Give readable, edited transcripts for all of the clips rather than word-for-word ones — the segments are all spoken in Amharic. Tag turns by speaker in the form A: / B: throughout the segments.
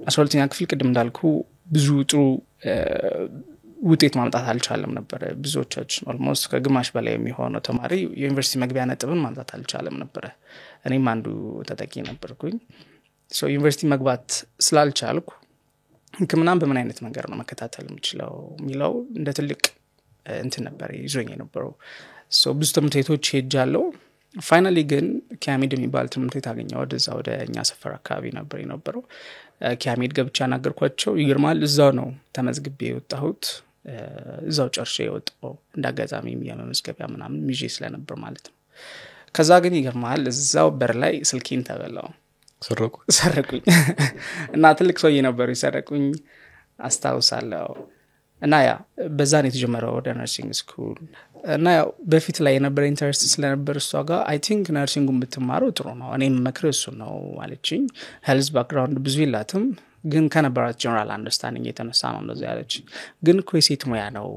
A: 12ኛ ክፍል ቅድም እንዳልኩ ብዙ ጥሩ ውጤት ማምጣት አልቻለም ነበር። ብዙዎቻችን almost ከግማሽ በላይ የሚሆነው ተማሪ የዩኒቨርሲቲ መግቢያ ነጥብን ማምጣት አልቻለም ነበር። እኔም አንዱ ተጠቂ ነበርኩኝ። So ዩኒቨርሲቲ መግባት ስላልቻልኩ ሕክምናን በምን አይነት መንገድ ነው መከታተል የምችለው የሚለው እንደ ትልቅ እንትን ነበር ይዞኝ የነበረው። So ብዙ ትምህርት ቤቶች ሄጃለሁ። Finally ግን ኪያሜድ የሚባል ትምህርት ቤት አገኘሁ። ወደዛ ወደ እኛ ሰፈር አካባቢ ነበር የነበረው። ኪያሜድ ገብቼ አናገርኳቸው። ይገርማል፣ እዛው ነው ተመዝግቤ የወጣሁት። እዛው ጨርሼ የወጣው እንዳጋጣሚ የመመዝገቢያ ምናምን ይዤ ስለነበር ማለት ነው። ከዛ ግን ይገርማል እዛው በር ላይ ስልኬን ተበላው።
B: ሰረቁ?
A: ሰረቁኝ። እና ትልቅ ሰውዬ ነበሩ የሰረቁኝ አስታውሳለሁ። እና ያ በዛ ነው የተጀመረው ወደ nursing school። እና ያው በፊት ላይ የነበረ interest ስለነበር እሷ ጋር I think nursing ኡን ብትማረው ጥሩ ነው፣ እኔም መክር እሱ ነው አለችኝ። Health background ብዙ የላትም፣ ግን ከነበራት general understanding የተነሳ ነው እንደዛ ያለችኝ። ግን እኮ የሴት ሙያ ነው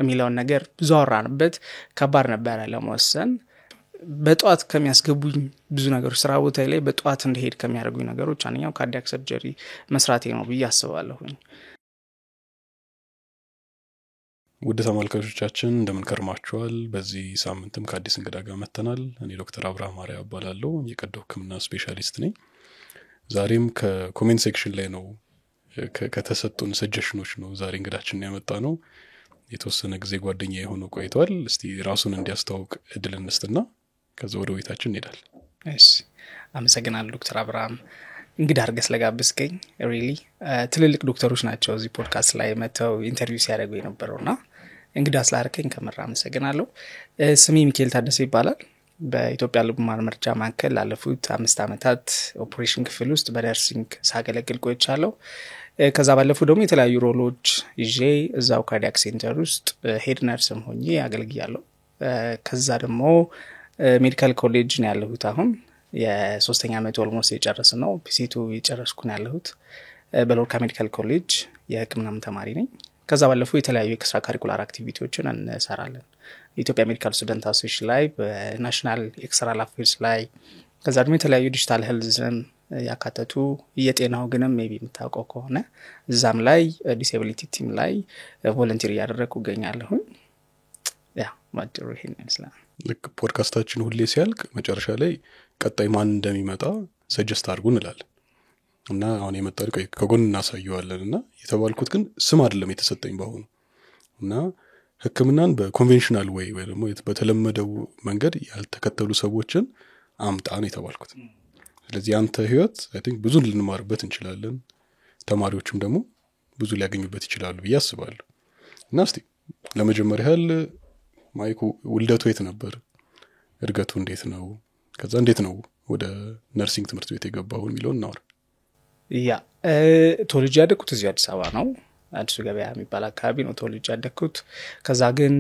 A: የሚለውን ነገር ብዙ አወራንበት። ከባድ ነበረ ለመወሰን። በጠዋት ከሚያስገቡኝ ብዙ ነገሮች ስራ ቦታ ላይ በጠዋት እንድሄድ ከሚያደርጉኝ ነገሮች አንደኛው cardiac surgery መስራቴ ነው ብዬ አስባለሁኝ።
B: ውድ ተመልካቾቻችን እንደምን ከርማችኋል? በዚህ ሳምንትም ከአዲስ እንግዳ ጋር መጥተናል። እኔ ዶክተር አብርሃም አርአያ እባላለሁ፣ የቀዶ ሕክምና specialist ነኝ። ዛሬም ከ comment section ላይ ነው ከተሰጡን ሰጀሽኖች ነው ዛሬ እንግዳችንን ያመጣነው። የተወሰነ ጊዜ ጓደኛ የሆነው ቆይቷል። እስቲ ራሱን እንዲያስተዋውቅ እድል እንስጥና ከዛ ወደ ውይይታችን እንሄዳለን።
A: እሺ፣ አመሰግናለሁ ዶክተር አብርሃም እንግዳ አድርገህ ስለጋበዝከኝ። Really ትልልቅ ዶክተሮች ናቸው እዚህ ፖድካስት ላይ መተው interview ሲያደርጉ የነበረውና እንግዳ ስላደረከኝ ከምር አመሰግናለሁ። ስሜ ሚካኤል ታደሰ ይባላል። በኢትዮጵያ ልብ ሕሙማን መርጃ ማዕከል ላለፉት 5 ዓመታት ኦፕሬሽን ክፍል ውስጥ በ nursing ሳገለግል ቆይቻለሁ። ከዛ ባለፉ ደግሞ የተለያዩ role ኦች ይዤ እዛው cardiac center ውስጥ head nurse ም ሆኜ አገልግያለሁ። ከዛ ደግሞ medical college ነው ያለሁት። አሁን የሶስተኛ ዓመት almost የጨረስን ነው፣ PC2 የጨረስኩ ነው ያለሁት። በሎርካ medical college የሕክምናም ተማሪ ነኝ። ከዛ ባለፉ የተለያዩ extracurricular activity ዎችን እንሰራለን። የኢትዮጵያ Medical Student Association ላይ፣ በ national external affairs ላይ፣ ከዛ ደግሞ የተለያዩ digital health ን ያካተቱ የጤናው ግንም maybe የምታውቀው ከሆነ እዛም ላይ disability team ላይ volunteer እያደረግኩ እገኛለሁኝ። ያ ባጭሩ ይሄን ይመስላል።
B: ልክ ፖድካስታችን ሁሌ ሲያልቅ መጨረሻ ላይ ቀጣይ ማን እንደሚመጣ suggest አድርጉ እንላለን። እና አሁን የመጣው ቆይ ከጎን እናሳየዋለን። እና የተባልኩት ግን ስም አይደለም የተሰጠኝ ባሁኑ። እና ሕክምናን በ conventional way ወይ ደግሞ በተለመደው መንገድ ያልተከተሉ ሰዎችን አምጣ ነው የተባልኩት። ስለዚህ አንተ ህይወት I think ብዙ ልንማርበት እንችላለን፣ ተማሪዎችም ደግሞ ብዙ ሊያገኙበት ይችላሉ ብዬ አስባለሁ። እና እስቲ ለመጀመሪያ ያህል ማይኩ ውልደቱ የት ነበር? እድገቱ እንዴት ነው? ከዛ እንዴት ነው ወደ nursing ትምህርት ቤት የገባው የሚለውን እናውራ።
A: ያ ተወልጄ ያደግኩት እዚሁ አዲስ አበባ ነው። አዲሱ ገበያ የሚባል አካባቢ ነው ተወልጄ ያደግኩት። ከዛ ግን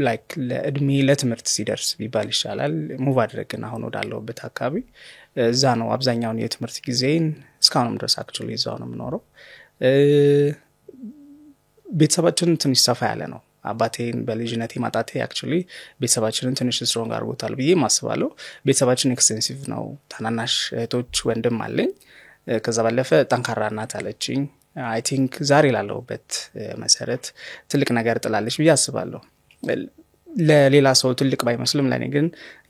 A: like ለእድሜ ለትምህርት ሲደርስ ቢባል ይሻላል move አድርገን አሁን ወዳለሁበት አካባቢ። እዛ ነው አብዛኛውን የትምህርት ጊዜን እስካሁንም ድረስ actually እዛው ነው የምኖረው። ቤተሰባችን ትንሽ ሰፋ ያለ ነው። አባቴን በልጅነቴ ማጣቴ actually ቤተሰባችንን ትንሽ strong አድርጎታል ብዬ አስባለሁ። ቤተሰባችን extensive ነው። ታናናሽ እህቶች ወንድም አለኝ። ከዛ ባለፈ ጠንካራ እናት አለችኝ። I think ዛሬ ላለሁበት መሰረት ትልቅ ነገር ጥላለች ብዬ አስባለሁ። ለሌላ ሰው ትልቅ ባይመስልም ለኔ ግን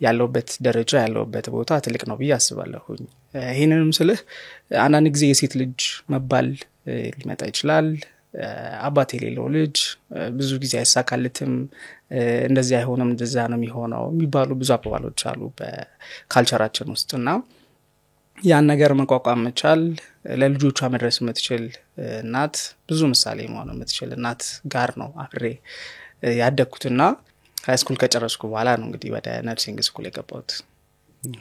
A: ያለሁበት ደረጃ ያለሁበት ቦታ ትልቅ ነው ብዬ አስባለሁኝ። ይሄንንም ስልህ አንዳንድ ጊዜ የሴት ልጅ መባል ሊመጣ ይችላል። አባት የሌለው ልጅ ብዙ ጊዜ አይሳካለትም፣ እንደዚህ አይሆንም፣ እንደዛ ነው የሚሆነው የሚባሉ ብዙ አባባሎች አሉ በ culture ኣችን ውስጥ። እና ያን ነገር መቋቋም መቻል፣ ለልጆቿ መድረስ የምትችል እናት፣ ብዙ ምሳሌ መሆን የምትችል እናት ጋር ነው አብሬ ያደግኩትና high school ከጨረስኩ በኋላ ነው እንግዲህ ወደ nursing school የገባሁት።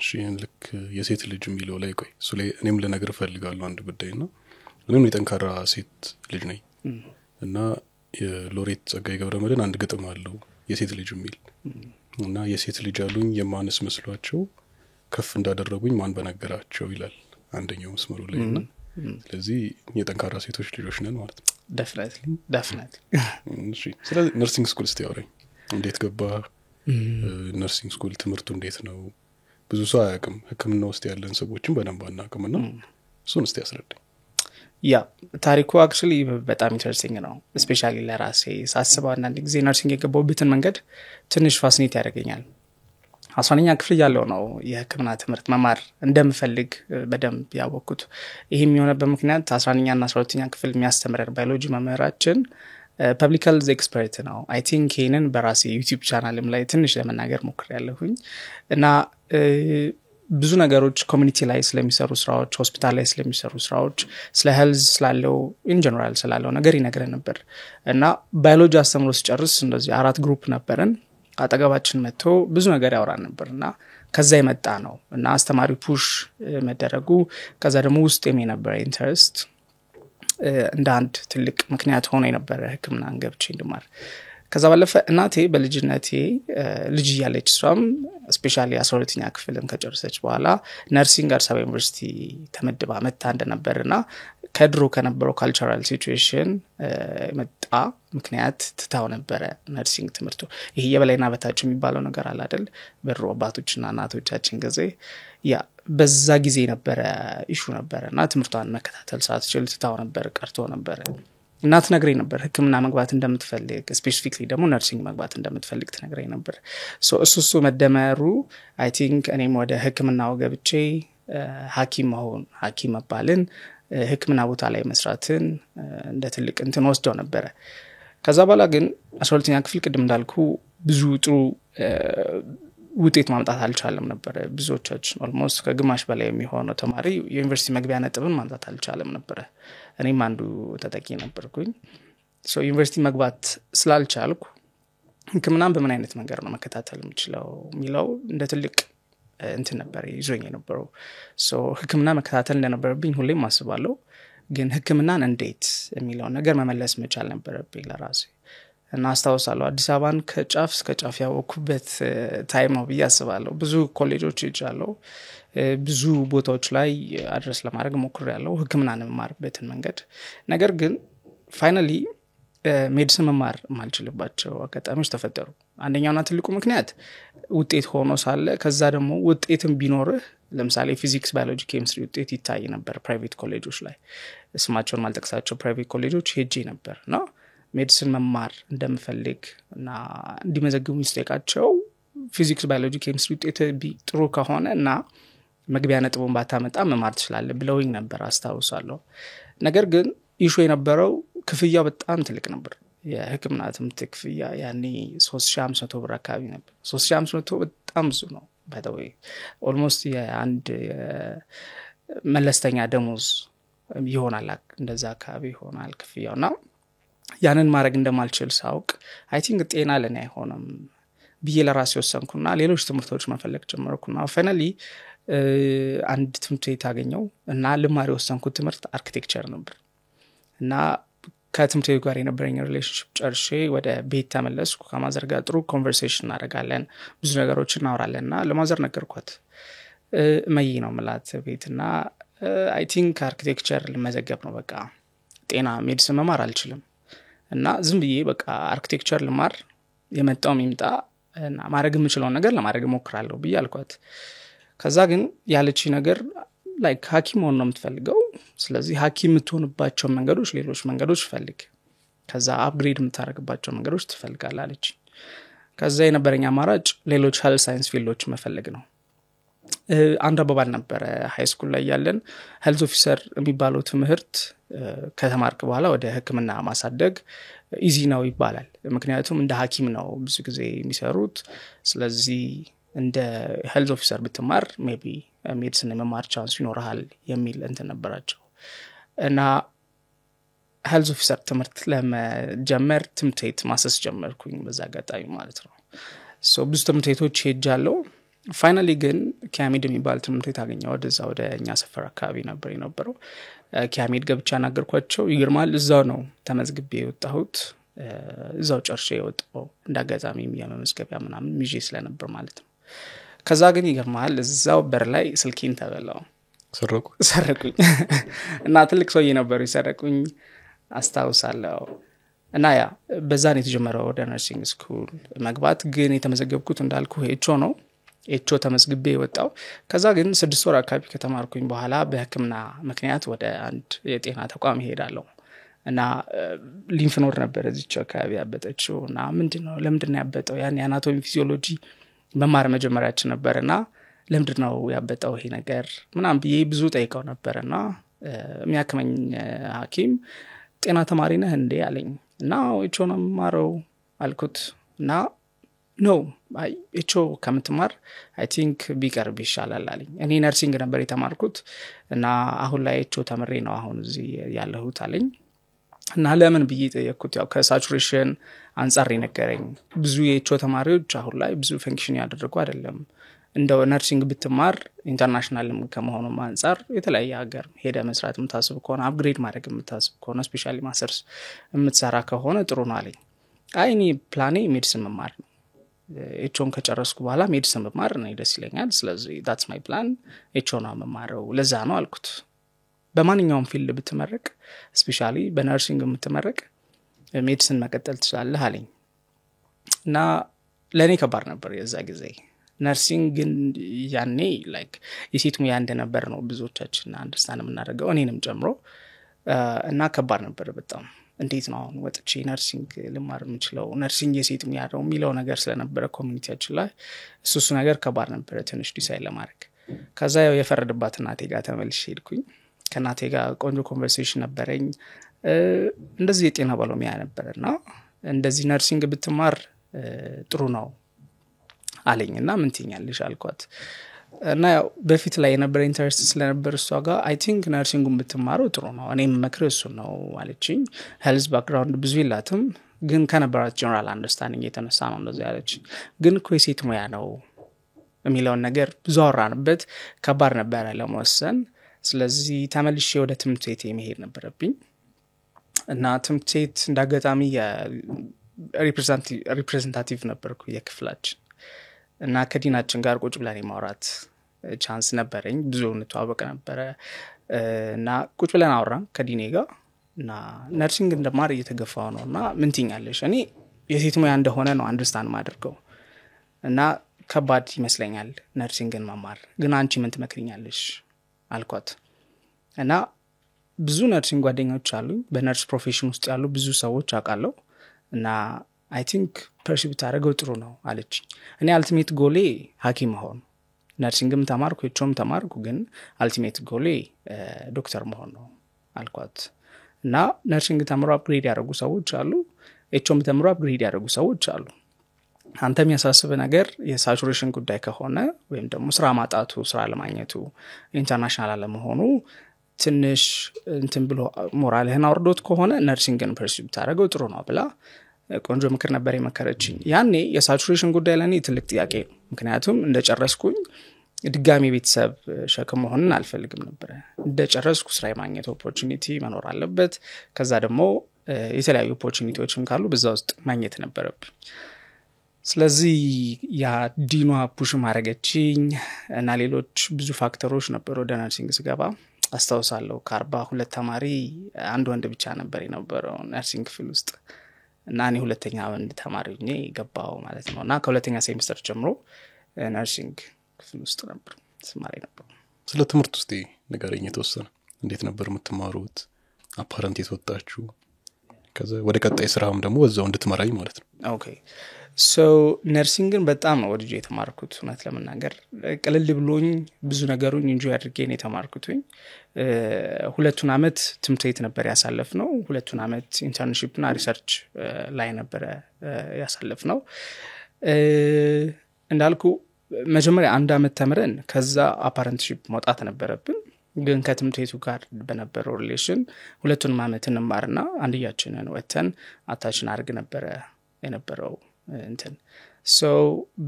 B: እሺ፣ ልክ የሴት ልጅ የሚለው ላይ ቆይ እሱ ላይ እኔም ልነግርህ እፈልጋለሁ አንድ ጉዳይ ነው። እኔም የጠንካራ ሴት ልጅ ነኝ። እና የሎሬት ጸጋዬ ገብረመድህን አንድ ግጥም አለው የሴት ልጅ የሚል። እና የሴት ልጅ አሉኝ የማንስ መስሏቸው ከፍ እንዳደረጉኝ ማን በነገራቸው ይላል አንደኛው መስመሩ ላይ። እና ስለዚህ የጠንካራ ሴቶች ልጆች ነን ማለት ነው።
A: Definitely።
B: እሺ፣ ስለዚህ nursing school እስቲ አውራኝ። እንዴት ገባ? Nursing school ትምህርቱ እንዴት ነው? ብዙ ሰው አያውቅም። ሕክምና ውስጥ ያለን ሰዎችም በደንብ አናውቅም። እና እሱን እስቲ አስረዳኝ።
A: Yeah፣ ታሪኩ actually በጣም interesting ነው። Especially ለራሴ ሳስበው አንዳንድ ጊዜ nursing የገባሁበትን መንገድ ትንሽ fascinate ያደርገኛል። 11ኛ ክፍል እያለሁ ነው የህክምና ትምህርት መማር እንደምፈልግ በደንብ ያወቅኩት። ይህም የሆነበት ምክንያት 11ኛ እና 12ኛ ክፍል የሚያስተምረን ባዮሎጂ መምህራችን public health expert ነው። I think ይህንን በራሴ YouTube channel ም ላይ ትንሽ ለመናገር ሞክሬያለሁኝ። እና ብዙ ነገሮች community ላይ ስለሚሰሩ ስራዎች፣ ሆስፒታል ላይ ስለሚሰሩ ስራዎች፣ ስለ health ስላለው፣ in general ስላለው ነገር ይነግረን ነበር። እና ባዮሎጂ አስተምሮ ሲጨርስ እንደዚህ አራት group ነበርን፣ አጠገባችን መጥቶ ብዙ ነገር ያወራን ነበር። እና ከዛ የመጣ ነው። እና አስተማሪው push መደረጉ፣ ከዛ ደግሞ ውስጤም የነበረ interest እንደ አንድ ትልቅ ምክንያት ሆኖ የነበረ ህክምናን ገብቼ እንድማር። ከዛ ባለፈ እናቴ በልጅነቴ ልጅ እያለች፣ እሷም especially 12ኛ ክፍልን ከጨረሰች በኋላ nursing አዲስ አበባ ዩኒቨርሲቲ ተመድባ መጥታ እንደነበር እና ከድሮ ከነበረው cultural situation የመጣ ምክንያት ትታው ነበረ nursing ትምህርቱ። ይሄ የበላይና በታች የሚባለው ነገር አለ አይደል? በድሮ አባቶችና እናቶቻችን ጊዜ፣ yeah፣ በዛ ጊዜ ነበረ issue ነበረ። እና ትምህርቷን መከታተል ሳትችል ትታው ነበር፣ ቀርቶ ነበረ። እና ትነግረኝ ነበር ህክምና መግባት እንደምትፈልግ፣ specifically ደግሞ nursing መግባት እንደምትፈልግ ትነግረኝ ነበር። እሱ እሱ መደመሩ I think እኔም ወደ ህክምናው ገብቼ ሐኪም መሆን፣ ሐኪም መባልን፣ ህክምና ቦታ ላይ መስራትን እንደ ትልቅ እንትን ወስደው ነበረ። ከዛ በኋላ ግን 12ኛ ክፍል ቅድም እንዳልኩ ብዙ ጥሩ ውጤት ማምጣት አልቻለም ነበረ። ብዙዎቻችን፣ almost ከግማሽ በላይ የሚሆነው ተማሪ የዩኒቨርሲቲ መግቢያ ነጥብን ማምጣት አልቻለም ነበረ። እኔም አንዱ ተጠቂ ነበርኩኝ። ዩኒቨርሲቲ መግባት ስላልቻልኩ ህክምናን በምን አይነት መንገድ ነው መከታተል የምችለው የሚለው እንደ ትልቅ እንትን ነበር ይዞኝ የነበረው። ህክምና መከታተል እንደነበረብኝ ሁሌም አስባለሁ፣ ግን ህክምናን እንዴት የሚለውን ነገር መመለስ መቻል ነበረብኝ ለራሴ። እና አስታውሳለሁ፣ አዲስ አበባን ከጫፍ እስከ ጫፍ ያወኩበት time ነው ብዬ አስባለሁ። ብዙ ኮሌጆች ሄጃለሁ፣ ብዙ ቦታዎች ላይ address ለማድረግ ሞክሬያለሁ ህክምናን የምማርበትን መንገድ። ነገር ግን finally medicine መማር የማልችልባቸው አጋጣሚዎች ተፈጠሩ። አንደኛውና ትልቁ ምክንያት ውጤት ሆኖ ሳለ፣ ከዛ ደግሞ ውጤትም ቢኖርህ፣ ለምሳሌ ፊዚክስ፣ ባዮሎጂ፣ ኬሚስትሪ ውጤት ይታይ ነበር private ኮሌጆች ላይ። ስማቸውን ማልጠቅሳቸው private ኮሌጆች ሄጄ ነበር። እና medicine መማር እንደምፈልግ እና እንዲመዘግቡኝ ስጠይቃቸው ፊዚክስ፣ ባዮሎጂ፣ ኬሚስትሪ ውጤት ጥሩ ከሆነ እና መግቢያ ነጥቡን ባታመጣ መማር ትችላለህ ብለውኝ ነበር፣ አስታውሳለሁ። ነገር ግን issue የነበረው ክፍያው በጣም ትልቅ ነበር። የህክምና ትምህርት ክፍያ ያኔ 3500 ብር አካባቢ ነበር። 3500 በጣም ብዙ ነው by the way፣ almost የአንድ መለስተኛ ደሞዝ ይሆናል፣ እንደዛ አካባቢ ይሆናል ክፍያው። እና ያንን ማድረግ እንደማልችል ሳውቅ I think ጤና ለኔ አይሆንም ብዬ ለራሴ ወሰንኩና ሌሎች ትምህርቶች መፈለግ ጀመርኩና finally አንድ ትምህርት ቤት አገኘው። እና ልማር የወሰንኩት ትምህርት architecture ነበር። እና ከትምህርት ቤቱ ጋር የነበረኝ relationship ጨርሼ ወደ ቤት ተመለስኩ። ከ mother ጋር ጥሩ conversation እናደርጋለን፣ ብዙ ነገሮች እናወራለን። እና ለ mother ነገርኳት፣ እመዬ ነው ምላት ቤት። እና I think architecture ልመዘገብ ነው፣ በቃ ጤና medicine መማር አልችልም እና ዝም ብዬ በቃ architecture ልማር፣ የመጣውም ይምጣ እና ማድረግ የምችለውን ነገር ለማድረግ እሞክራለሁ ብዬ አልኳት። ከዛ ግን ያለች ነገር like ሐኪም መሆን ነው የምትፈልገው፣ ስለዚህ ሐኪም የምትሆንባቸው መንገዶች፣ ሌሎች መንገዶች ፈልግ፣ ከዛ upgrade የምታደርግባቸው መንገዶች ትፈልጋለህ አለች። ከዛ የነበረኝ አማራጭ ሌሎች health science field ኦች መፈለግ ነው። አንድ አባባል ነበረ high school ላይ ያለን፣ health officer የሚባለው ትምህርት ከተማርክ በኋላ ወደ ህክምና ማሳደግ easy ነው ይባላል። ምክንያቱም እንደ ሀኪም ነው ብዙ ጊዜ የሚሰሩት፣ ስለዚህ እንደ health officer ብትማር maybe medicine የመማር chance ይኖርሃል የሚል እንትን ነበራቸው። እና health officer ትምህርት ለመጀመር ትምህርት ቤት ማሰስ ጀመርኩኝ በዛ አጋጣሚ ማለት ነው። ብዙ ትምህርት ቤቶች ሄጃለሁ። Finally ግን ኪያሜድ የሚባል ትምህርት ቤት አገኘሁ። ወደዛ ወደ እኛ ሰፈር አካባቢ ነበር የነበረው። ኪያሜድ ገብቼ አናገርኳቸው። ይገርማል፣ እዛው ነው ተመዝግቤ የወጣሁት፣ እዛው ጨርሼ የወጣው፣ እንደ አጋጣሚ የመመዝገቢያ ምናምን ይዤ ስለነበር ማለት ነው። ከዛ ግን ይገርማል፣ እዛው በር ላይ ስልኬን ተበላው።
B: ሰረቁ?
A: ሰረቁኝ። እና ትልቅ ሰውዬ ነበሩ የሰረቁኝ፣ አስታውሳለሁ። እና yeah፣ በዛ ነው የተጀመረው ወደ nursing school መግባት። ግን የተመዘገብኩት እንዳልኩ HO ነው። HO ተመዝግቤ የወጣው። ከዛ ግን 6 ወር አካባቢ ከተማርኩኝ በኋላ በህክምና ምክንያት ወደ አንድ የጤና ተቋም እሄዳለሁ እና lymph node ነበር እዚች አካባቢ ያበጠችው። እና ምንድን ነው፣ ለምንድን ነው ያበጠው? ያን የ anatomy physiology መማር መጀመሪያችን ነበር። እና ለምንድን ነው ያበጠው ይሄ ነገር ምናምን ብዬ ብዙ ጠይቀው ነበር። እና የሚያክመኝ ሐኪም "ጤና ተማሪ ነህ እንዴ?" አለኝ። እና "HO ነው የምማረው" አልኩት። እና "No፣ HO ከምትማር I think ቢቀርብ ይሻላል" አለኝ። "እኔ nursing ነበር የተማርኩት እና አሁን ላይ HO ተምሬ ነው አሁን እዚህ ያለሁት" አለኝ። እና ለምን ብዬ ጠየቅኩት። ያው ከ saturation አንጻር የነገረኝ፣ ብዙ የ HO ተማሪዎች አሁን ላይ ብዙ function ያደረጉ አይደለም፣ እንደው nursing ብትማር international ም ከመሆኑም አንጻር የተለያየ ሀገር ሄደ መስራት የምታስብ ከሆነ፣ upgrade ማድረግ የምታስብ ከሆነ፣ especially masters የምትሰራ ከሆነ ጥሩ ነው አለኝ። "አይ፣ እኔ plan ኤ medicine መማር ነው። HO ን ከጨረስኩ በኋላ medicine መማር እኔ ደስ ይለኛል። ስለዚህ that's my plan፣ HO ነው የምማረው፣ ለዛ ነው" አልኩት። "በማንኛውም field ብትመረቅ፣ especially በ nursing የምትመረቅ፣ medicine መቀጠል ትችላለህ" አለኝ። እና ለእኔ ከባድ ነበር የዛ ጊዜ። Nursing ግን ያኔ like የሴት ሙያ እንደነበር ነው ብዙዎቻችን understand የምናደርገው፣ እኔንም ጨምሮ። እና ከባድ ነበር በጣም። እንዴት ነው አሁን ወጥቼ nursing ልማር የምችለው? Nursing የሴት ሙያ ነው የሚለው ነገር ስለነበረ community ያችን ላይ እሱ ነገር ከባድ ነበረ ትንሽ decide ለማድረግ። ከዛ ያው የፈረደባት እናቴ ጋር ተመልሼ ሄድኩኝ። ከእናቴ ጋር ቆንጆ conversation ነበረኝ። እንደዚህ የጤና ባለሙያ ነበር እና እንደዚህ nursing ብትማር ጥሩ ነው አለኝ። እና ምን ትይኛለሽ አልኳት። እና ያው በፊት ላይ የነበረ interest ስለነበር እሷ ጋር "I think nursing ኡን ብትማረው ጥሩ ነው፣ እኔ የምመክርህ እሱን ነው" አለችኝ። Health background ብዙ የላትም፣ ግን ከነበራት general understanding የተነሳ ነው እንደዚ ያለችኝ። ግን እኮ የሴት ሙያ ነው የሚለውን ነገር ብዙ አወራንበት። ከባድ ነበረ ለመወሰን። ስለዚህ ተመልሼ ወደ ትምህርት ቤት መሄድ ነበረብኝ። እና ትምህርት ቤት እንደ አጋጣሚ representative ነበርኩ የክፍላችን። እና ከዲናችን ጋር ቁጭ ብለን የማውራት chance ነበረኝ። ብዙ እንተዋወቅ ነበረ። እና ቁጭ ብለን አወራን ከዲኔ ጋር። እና nursing እንድማር እየተገፋው ነው እና ምን ትይኛለሽ? እኔ የሴት ሙያ እንደሆነ ነው understand ማደርገው እና ከባድ ይመስለኛል nursing ን መማር፣ ግን አንቺ ምን ትመክሪኛለሽ አልኳት። እና ብዙ nursing ጓደኞች አሉኝ፣ በ nurse profession ውስጥ ያሉ ብዙ ሰዎች አውቃለሁ እና I think pursue ብታደርገው ጥሩ ነው አለችኝ። እኔ ultimate goal ኤ ሐኪም መሆን፣ nursing ም ተማርኩ HO ም ተማርኩ፣ ግን ultimate goal ኤ ዶክተር መሆን ነው አልኳት። እና nursing ተምሮ upgrade ያደረጉ ሰዎች አሉ፣ HO ም ተምሮ upgrade ያደረጉ ሰዎች አሉ። አንተ የሚያሳስብ ነገር የ saturation ጉዳይ ከሆነ ወይም ደግሞ ስራ ማጣቱ፣ ስራ አለማግኘቱ፣ international አለመሆኑ ትንሽ እንትን ብሎ ሞራልህን አውርዶት ከሆነ nursing ን pursue ብታደረገው ጥሩ ነው ብላ ቆንጆ ምክር ነበር የመከረችኝ። ያኔ የ saturation ጉዳይ ለእኔ ትልቅ ጥያቄ ነው፣ ምክንያቱም እንደጨረስኩኝ ድጋሚ ቤተሰብ ሸክም መሆንን አልፈልግም ነበረ። እንደጨረስኩ ስራ የማግኘት opportunity መኖር አለበት። ከዛ ደግሞ የተለያዩ opportunity ዎችም ካሉ በዛ ውስጥ ማግኘት ነበረብኝ። ስለዚህ ያ ዲኗ push ማድረገችኝ እና ሌሎች ብዙ factor ኦች ነበሩ። ወደ nursing ስገባ አስታውሳለሁ ከ42 ተማሪ አንድ ወንድ ብቻ ነበር የነበረው nursing ክፍል ውስጥ። እና እኔ ሁለተኛ ወንድ ተማሪ ሆኜ ገባው ማለት ነው። እና ከሁለተኛ ሴሚስተር ጀምሮ nursing ክፍል ውስጥ ነበር ስማር ነበር።
B: ስለ ትምህርት ውስጥ ንገረኝ የተወሰነ። እንዴት ነበር የምትማሩት? Apparent የተወጣችሁ፣ ከዛ ወደ ቀጣይ ስራም ደግሞ በዛው እንድትመራኝ ማለት ነው።
A: Okay፣ so nursing ን በጣም ነው ወድጄ የተማርኩት። እውነት ለመናገር ቅልል ብሎኝ ብዙ ነገሩን enjoy አድርጌ ነው የተማርኩትኝ። 2ቱን አመት ትምህርት ቤት ነበር ያሳለፍነው። 2ቱን አመት internship ና research ላይ ነበረ ያሳለፍነው። እንዳልኩ መጀመሪያ አንድ አመት ተምረን ከዛ apprenticeship መውጣት ነበረብን። ግን ከትምህርት ቤቱ ጋር በነበረው relation ሁለቱንም አመት እንማርና አንድያችንን ወተን attach እናደርግ ነበረ የነበረው እንትን። So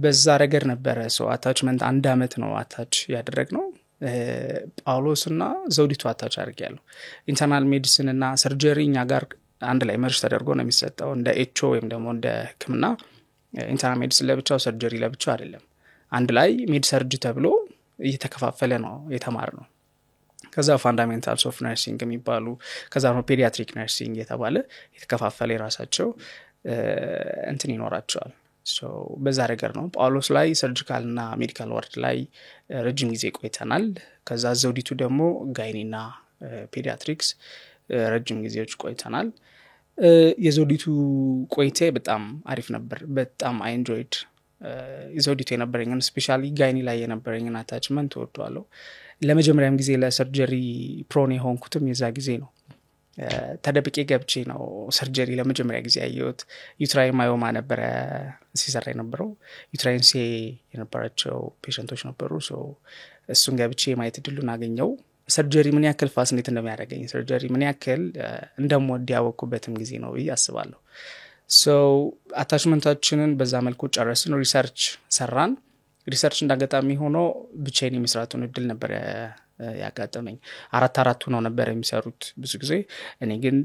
A: በዛ ረገድ ነበረ። So attachment አንድ አመት ነው attach ያደረግነው። ጳውሎስ እና ዘውዲቱ attach አድርጌያለሁ። Internal medicine እና surgery እኛ ጋር አንድ ላይ merge ተደርጎ ነው የሚሰጠው። እንደ HO ወይም ደግሞ እንደ ህክምና internal medicine ለብቻው፣ surgery ለብቻው አይደለም። አንድ ላይ med surg ተብሎ እየተከፋፈለ ነው የተማርነው። ከዛ fundamentals of nursing የሚባሉ፣ ከዛ ደግሞ pediatric nursing የተባለ የተከፋፈለ የራሳቸው እንትን ይኖራቸዋል። So በዛ ነገር ነው። ጳውሎስ ላይ surgical እና medical ward ላይ ረጅም ጊዜ ቆይተናል። ከዛ ዘውዲቱ ደግሞ gyni ና pediatrics ረጅም ጊዜዎች ቆይተናል። የዘውዲቱ ቆይቴ በጣም አሪፍ ነበር። በጣም I enjoyed የዘውዲቱ የነበረኝን፣ especially gyni ላይ የነበረኝን attachment እወደዋለሁ። ለመጀመሪያም ጊዜ ለ surgery prone የሆንኩትም የዛ ጊዜ ነው። ተደብቄ ገብቼ ነው surgery ለመጀመሪያ ጊዜ ያየሁት። Uterine myoma ነበረ ሲሰራ የነበረው። Uterine CA የነበራቸው patient ኦች ነበሩ። So እሱን ገብቼ ማየት እድሉን አገኘው። Surgery ምን ያክል fascinate እንደሚያደርገኝ፣ surgery ምን ያክል እንደምወድ ያወቅኩበትም ጊዜ ነው ብዬ አስባለሁ። So attachment ኣችንን በዛ መልኩ ጨረስን። Research ሰራን። Research እንዳጋጣሚ ሆኖ ብቻዬን የመስራቱን እድል ነበረ ያጋጠመኝ። አራት አራት ሆነው ነበር የሚሰሩት ብዙ ጊዜ። እኔ ግን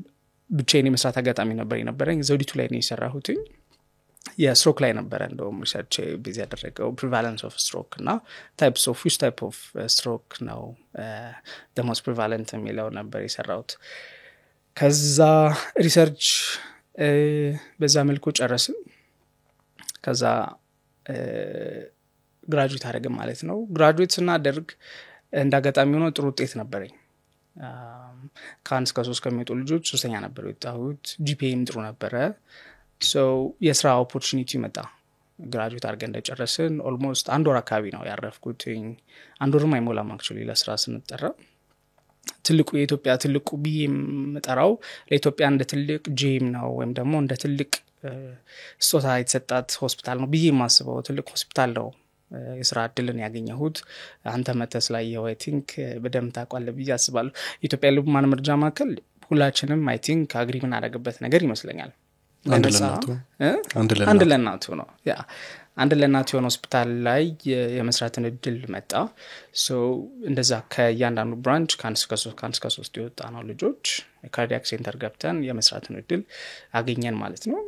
A: ብቻዬን የመስራት አጋጣሚ ነበር የነበረኝ። ዘውዲቱ ላይ ነው የሰራሁትኝ። የስትሮክ ላይ ነበረ እንደውም research base ያደረገው፣ prevalence of stroke እና types of which type of stroke ነው most prevalent የሚለው ነበር የሰራሁት። ከዛ research በዛ መልኩ ጨረስን። ከዛ graduate አደረግን ማለት ነው። Graduate ስናደርግ እንደ አጋጣሚ ሆኖ ጥሩ ውጤት ነበረኝ። ከአንድ እስከ ሶስት ከሚወጡ ልጆች ሶስተኛ ነበር የወጣሁት። GPA ም ጥሩ ነበረ። So የስራ opportunity መጣ። Graduate አድርገን እንደጨረስን almost አንድ ወር አካባቢ ነው ያረፍኩትኝ። አንድ ወርም አይሞላም actually። ለስራ ስንጠራ ትልቁ የኢትዮጵያ ትልቁ ብዬ የምጠራው፣ ለኢትዮጵያ እንደ ትልቅ gem ነው ወይም ደግሞ እንደ ትልቅ ስጦታ የተሰጣት ሆስፒታል ነው ብዬ የማስበው ትልቅ ሆስፒታል ነው የስራ እድልን ያገኘሁት። አንተ መተህ ስላየኸው I think በደንብ ታውቃለህ ብዬ አስባለሁ። የኢትዮጵያ ልብ ህሙማን መርጃ ማዕከል ሁላችንም I think agree የምናደርግበት ነገር ይመስለኛል።
B: አንድ
A: በነፃ
B: ለእናቱ
A: እ?
B: አንድ ለእናቱ።
A: አንድ ለእናቱ ነው። Yeah፣ አንድ ለእናቱ የሆነ ሆስፒታል ላይ የመስራትን እድል መጣ። So እንደዛ ከእያንዳንዱ branch ከአንድ እስከ ሶስት የወጣ ነው ልጆች cardiac center ገብተን የመስራትን እድል አገኘን ማለት ነው።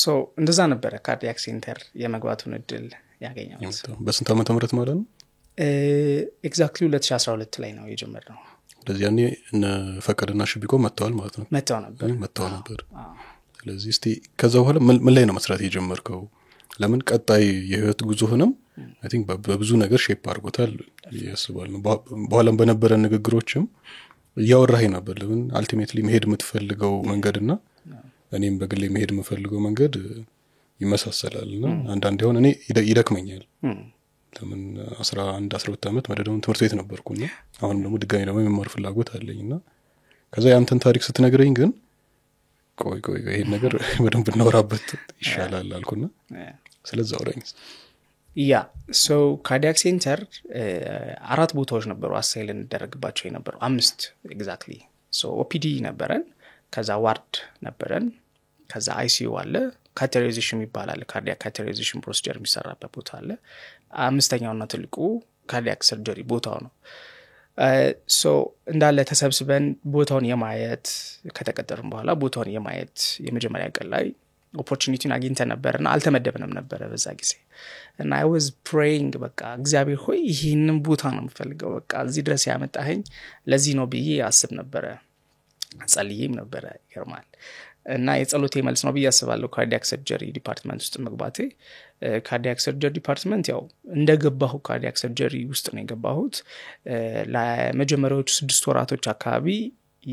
A: So እንደዛ ነበረ cardiac center የመግባቱን እድል ያገኘሁት።
B: የመጣው። በስንት ዓመተ ምህረት ማለት ነው?
A: Exactly 2012 ላይ ነው የጀመርነው።
B: ስለዚህ ያኔ እነ ፈቀደና ሽቢቆ መጥተዋል ማለት ነው።
A: መጥተው ነበር።
B: መጥተው ነበር። ስለዚህ እስቲ ከዛ በኋላ ምን ላይ ነው መስራት የጀመርከው? ለምን ቀጣይ የህይወት ጉዞህንም I think በብዙ ነገር shape አድርጎታል ብዬ አስባለሁ። በኋላም በነበረ ንግግሮችም እያወራኸኝ ነበር። ለምን ultimately መሄድ የምትፈልገው መንገድና እኔም በግሌ መሄድ የምፈልገው መንገድ ይመሳሰላል። እና አንዳንድ ሆን እኔ ይደክመኛል። ለምን 11 12 ዓመት መደዳውን ትምህርት ቤት ነበርኩና አሁንም ደግሞ ድጋሚ ደግሞ የመማር ፍላጎት አለኝ። እና ከዛ የአንተን ታሪክ ስትነግረኝ ግን ቆይ ቆይ ቆይ፣ ይሄን ነገር በደንብ እናወራበት ይሻላል አልኩና ስለዛ አውራኝ።
A: Yeah, so cardiac center አራት ቦታዎች ነበሩ assign ልንደረግባቸው የነበሩ፣ አምስት exactly። So OPD ነበረን፣ ከዛ ward ነበረን፣ ከዛ ICU አለ፣ catheterization ይባላል፣ cardiac catheterization procedure የሚሰራበት ቦታ አለ። አምስተኛውና ትልቁ cardiac surgery ቦታው ነው። So እንዳለ ተሰብስበን ቦታውን የማየት፣ ከተቀጠርን በኋላ ቦታውን የማየት የመጀመሪያ ቀን ላይ opportunity ውን አግኝተን ነበር እና አልተመደብንም ነበረ በዛ ጊዜ። እና I was praying፣ በቃ እግዚአብሔር ሆይ ይህንን ቦታ ነው የምፈልገው፣ በቃ እዚህ ድረስ ያመጣኸኝ ለዚህ ነው ብዬ አስብ ነበረ፣ ጸልዬም ነበረ። ይገርማል። እና የጸሎቴ መልስ ነው ብዬ አስባለሁ cardiac surgery department ውስጥ መግባቴ። Cardiac surgery department ያው እንደገባሁ cardiac surgery ውስጥ ነው የገባሁት። ለመጀመሪያዎቹ 6 ወራቶች አካባቢ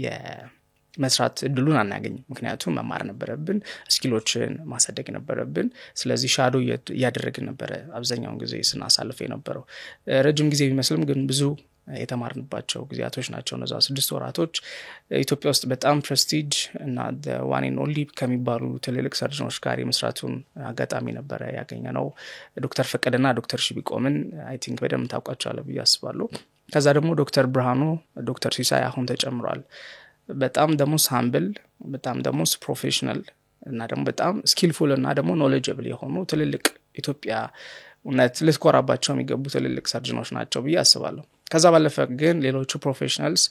A: የመስራት እድሉን አናገኝም፣ ምክንያቱም መማር ነበረብን፣ skill ኦችን ማሳደግ ነበረብን። ስለዚህ shadow እያደረግን ነበረ አብዛኛውን ጊዜ ስናሳልፍ የነበረው። ረጅም ጊዜ ቢመስልም ግን ብዙ የተማርንባቸው ጊዜያቶች ናቸው እነዛ 6 ወራቶች። ኢትዮጵያ ውስጥ በጣም prestige እና one and only ከሚባሉ ትልልቅ surgeon ኦች ጋር የመስራቱን አጋጣሚ ነበረ ያገኘነው። ዶክተር ፈቀደና ዶክተር ሽቢቆምን I think በደንብ ታውቋቸዋለህ ብዬ አስባለሁ። ከዛ ደግሞ ዶክተር ብርሃኑ፣ ዶክተር ሲሳይ አሁን ተጨምሯል። በጣም ደግሞ humble፣ በጣም ደግሞ professional እና ደግሞ በጣም skillful እና ደግሞ knowledgeable የሆኑ ትልልቅ፣ ኢትዮጵያ እውነት ልትኮራባቸው የሚገቡ ትልልቅ surgeon ኦች ናቸው ብዬ አስባለሁ። ከዛ ባለፈ ግን ሌሎቹ professionals፣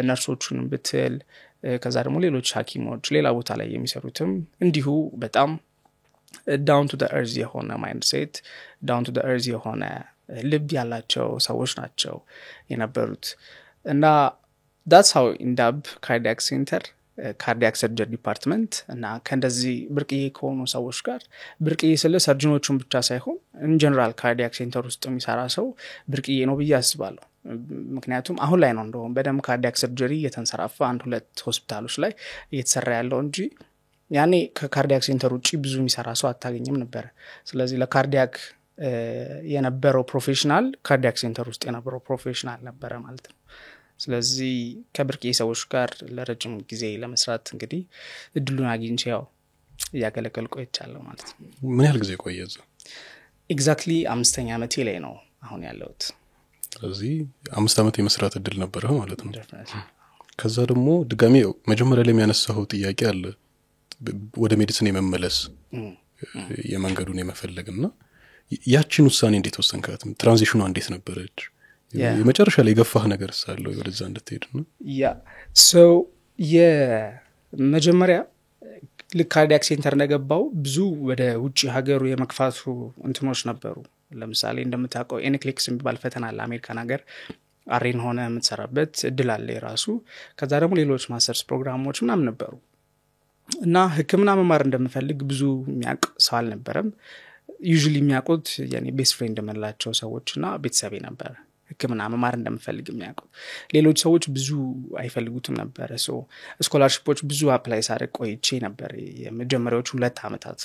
A: ነርሶቹን ብትል፣ ከዛ ደግሞ ሌሎች ሐኪሞች ሌላ ቦታ ላይ የሚሰሩትም እንዲሁ በጣም down to earth የሆነ mindset፣ down to earth የሆነ ልብ ያላቸው ሰዎች ናቸው የነበሩት። እና that's how end up cardiac center። Cardiac surgery department እና ከእንደዚህ ብርቅዬ ከሆኑ ሰዎች ጋር፣ ብርቅዬ ስለ surgeon ኦቹን ብቻ ሳይሆን in general cardiac center ውስጥ የሚሰራ ሰው ብርቅዬ ነው ብዬ አስባለሁ። ምክንያቱም አሁን ላይ ነው እንደውም በደንብ cardiac surgery እየተንሰራፋ አንድ ሁለት ሆስፒታሎች ላይ እየተሰራ ያለው እንጂ ያኔ ከ cardiac center ውጭ ብዙ የሚሰራ ሰው አታገኝም ነበረ። ስለዚህ ለ cardiac የነበረው professional cardiac center ውስጥ የነበረው professional ነበረ ማለት ነው። ስለዚህ ከብርቅዬ ሰዎች ጋር ለረጅም ጊዜ ለመስራት እንግዲህ እድሉን አግኝቼ ያው እያገለገልኩ ቆይቻለሁ ማለት ነው።
B: ምን ያህል ጊዜ ቆየህ እዛ?
A: Exactly አምስተኛ ዓመቴ ላይ ነው አሁን ያለሁት።
B: ስለዚህ 5 ዓመት የመስራት እድል ነበረ ማለት ነው።
A: Definitely.
B: ከዛ ደግሞ ድጋሚ ያው መጀመሪያ ላይ የሚያነሳኸው ጥያቄ አለ፣ ወደ medicine የመመለስ የመንገዱን የመፈለግ። እና ያችን ውሳኔ እንዴት ወሰንካት? Transition ኗ እንዴት ነበረች? የመጨረሻ ላይ የገፋህ ነገር ሳለው ወደዛ እንድትሄድ ነው?
A: Yeah, so የመጀመሪያ ልክ cardiac center እንደገባው ብዙ ወደ ውጭ ሀገሩ የመግፋቱ እንትኖች ነበሩ። ለምሳሌ እንደምታውቀው NCLEX የሚባል ፈተና አለ። አሜሪካን ሀገር RN ሆነ የምትሰራበት እድል አለ የራሱ። ከዛ ደግሞ ሌሎች ማስተርስ ፕሮግራሞች ምናምን ነበሩ እና ሕክምና መማር እንደምፈልግ ብዙ የሚያውቅ ሰው አልነበረም። Usually የሚያውቁት የኔ best friend የምንላቸው ሰዎች እና ቤተሰቤ ነበረ ሕክምና መማር እንደምፈልግ የሚያውቁት። ሌሎች ሰዎች ብዙ አይፈልጉትም ነበረ። So scholarship ኦች ብዙ apply ሳደርግ ቆይቼ ነበር የመጀመሪያዎቹ 2 ዓመታት።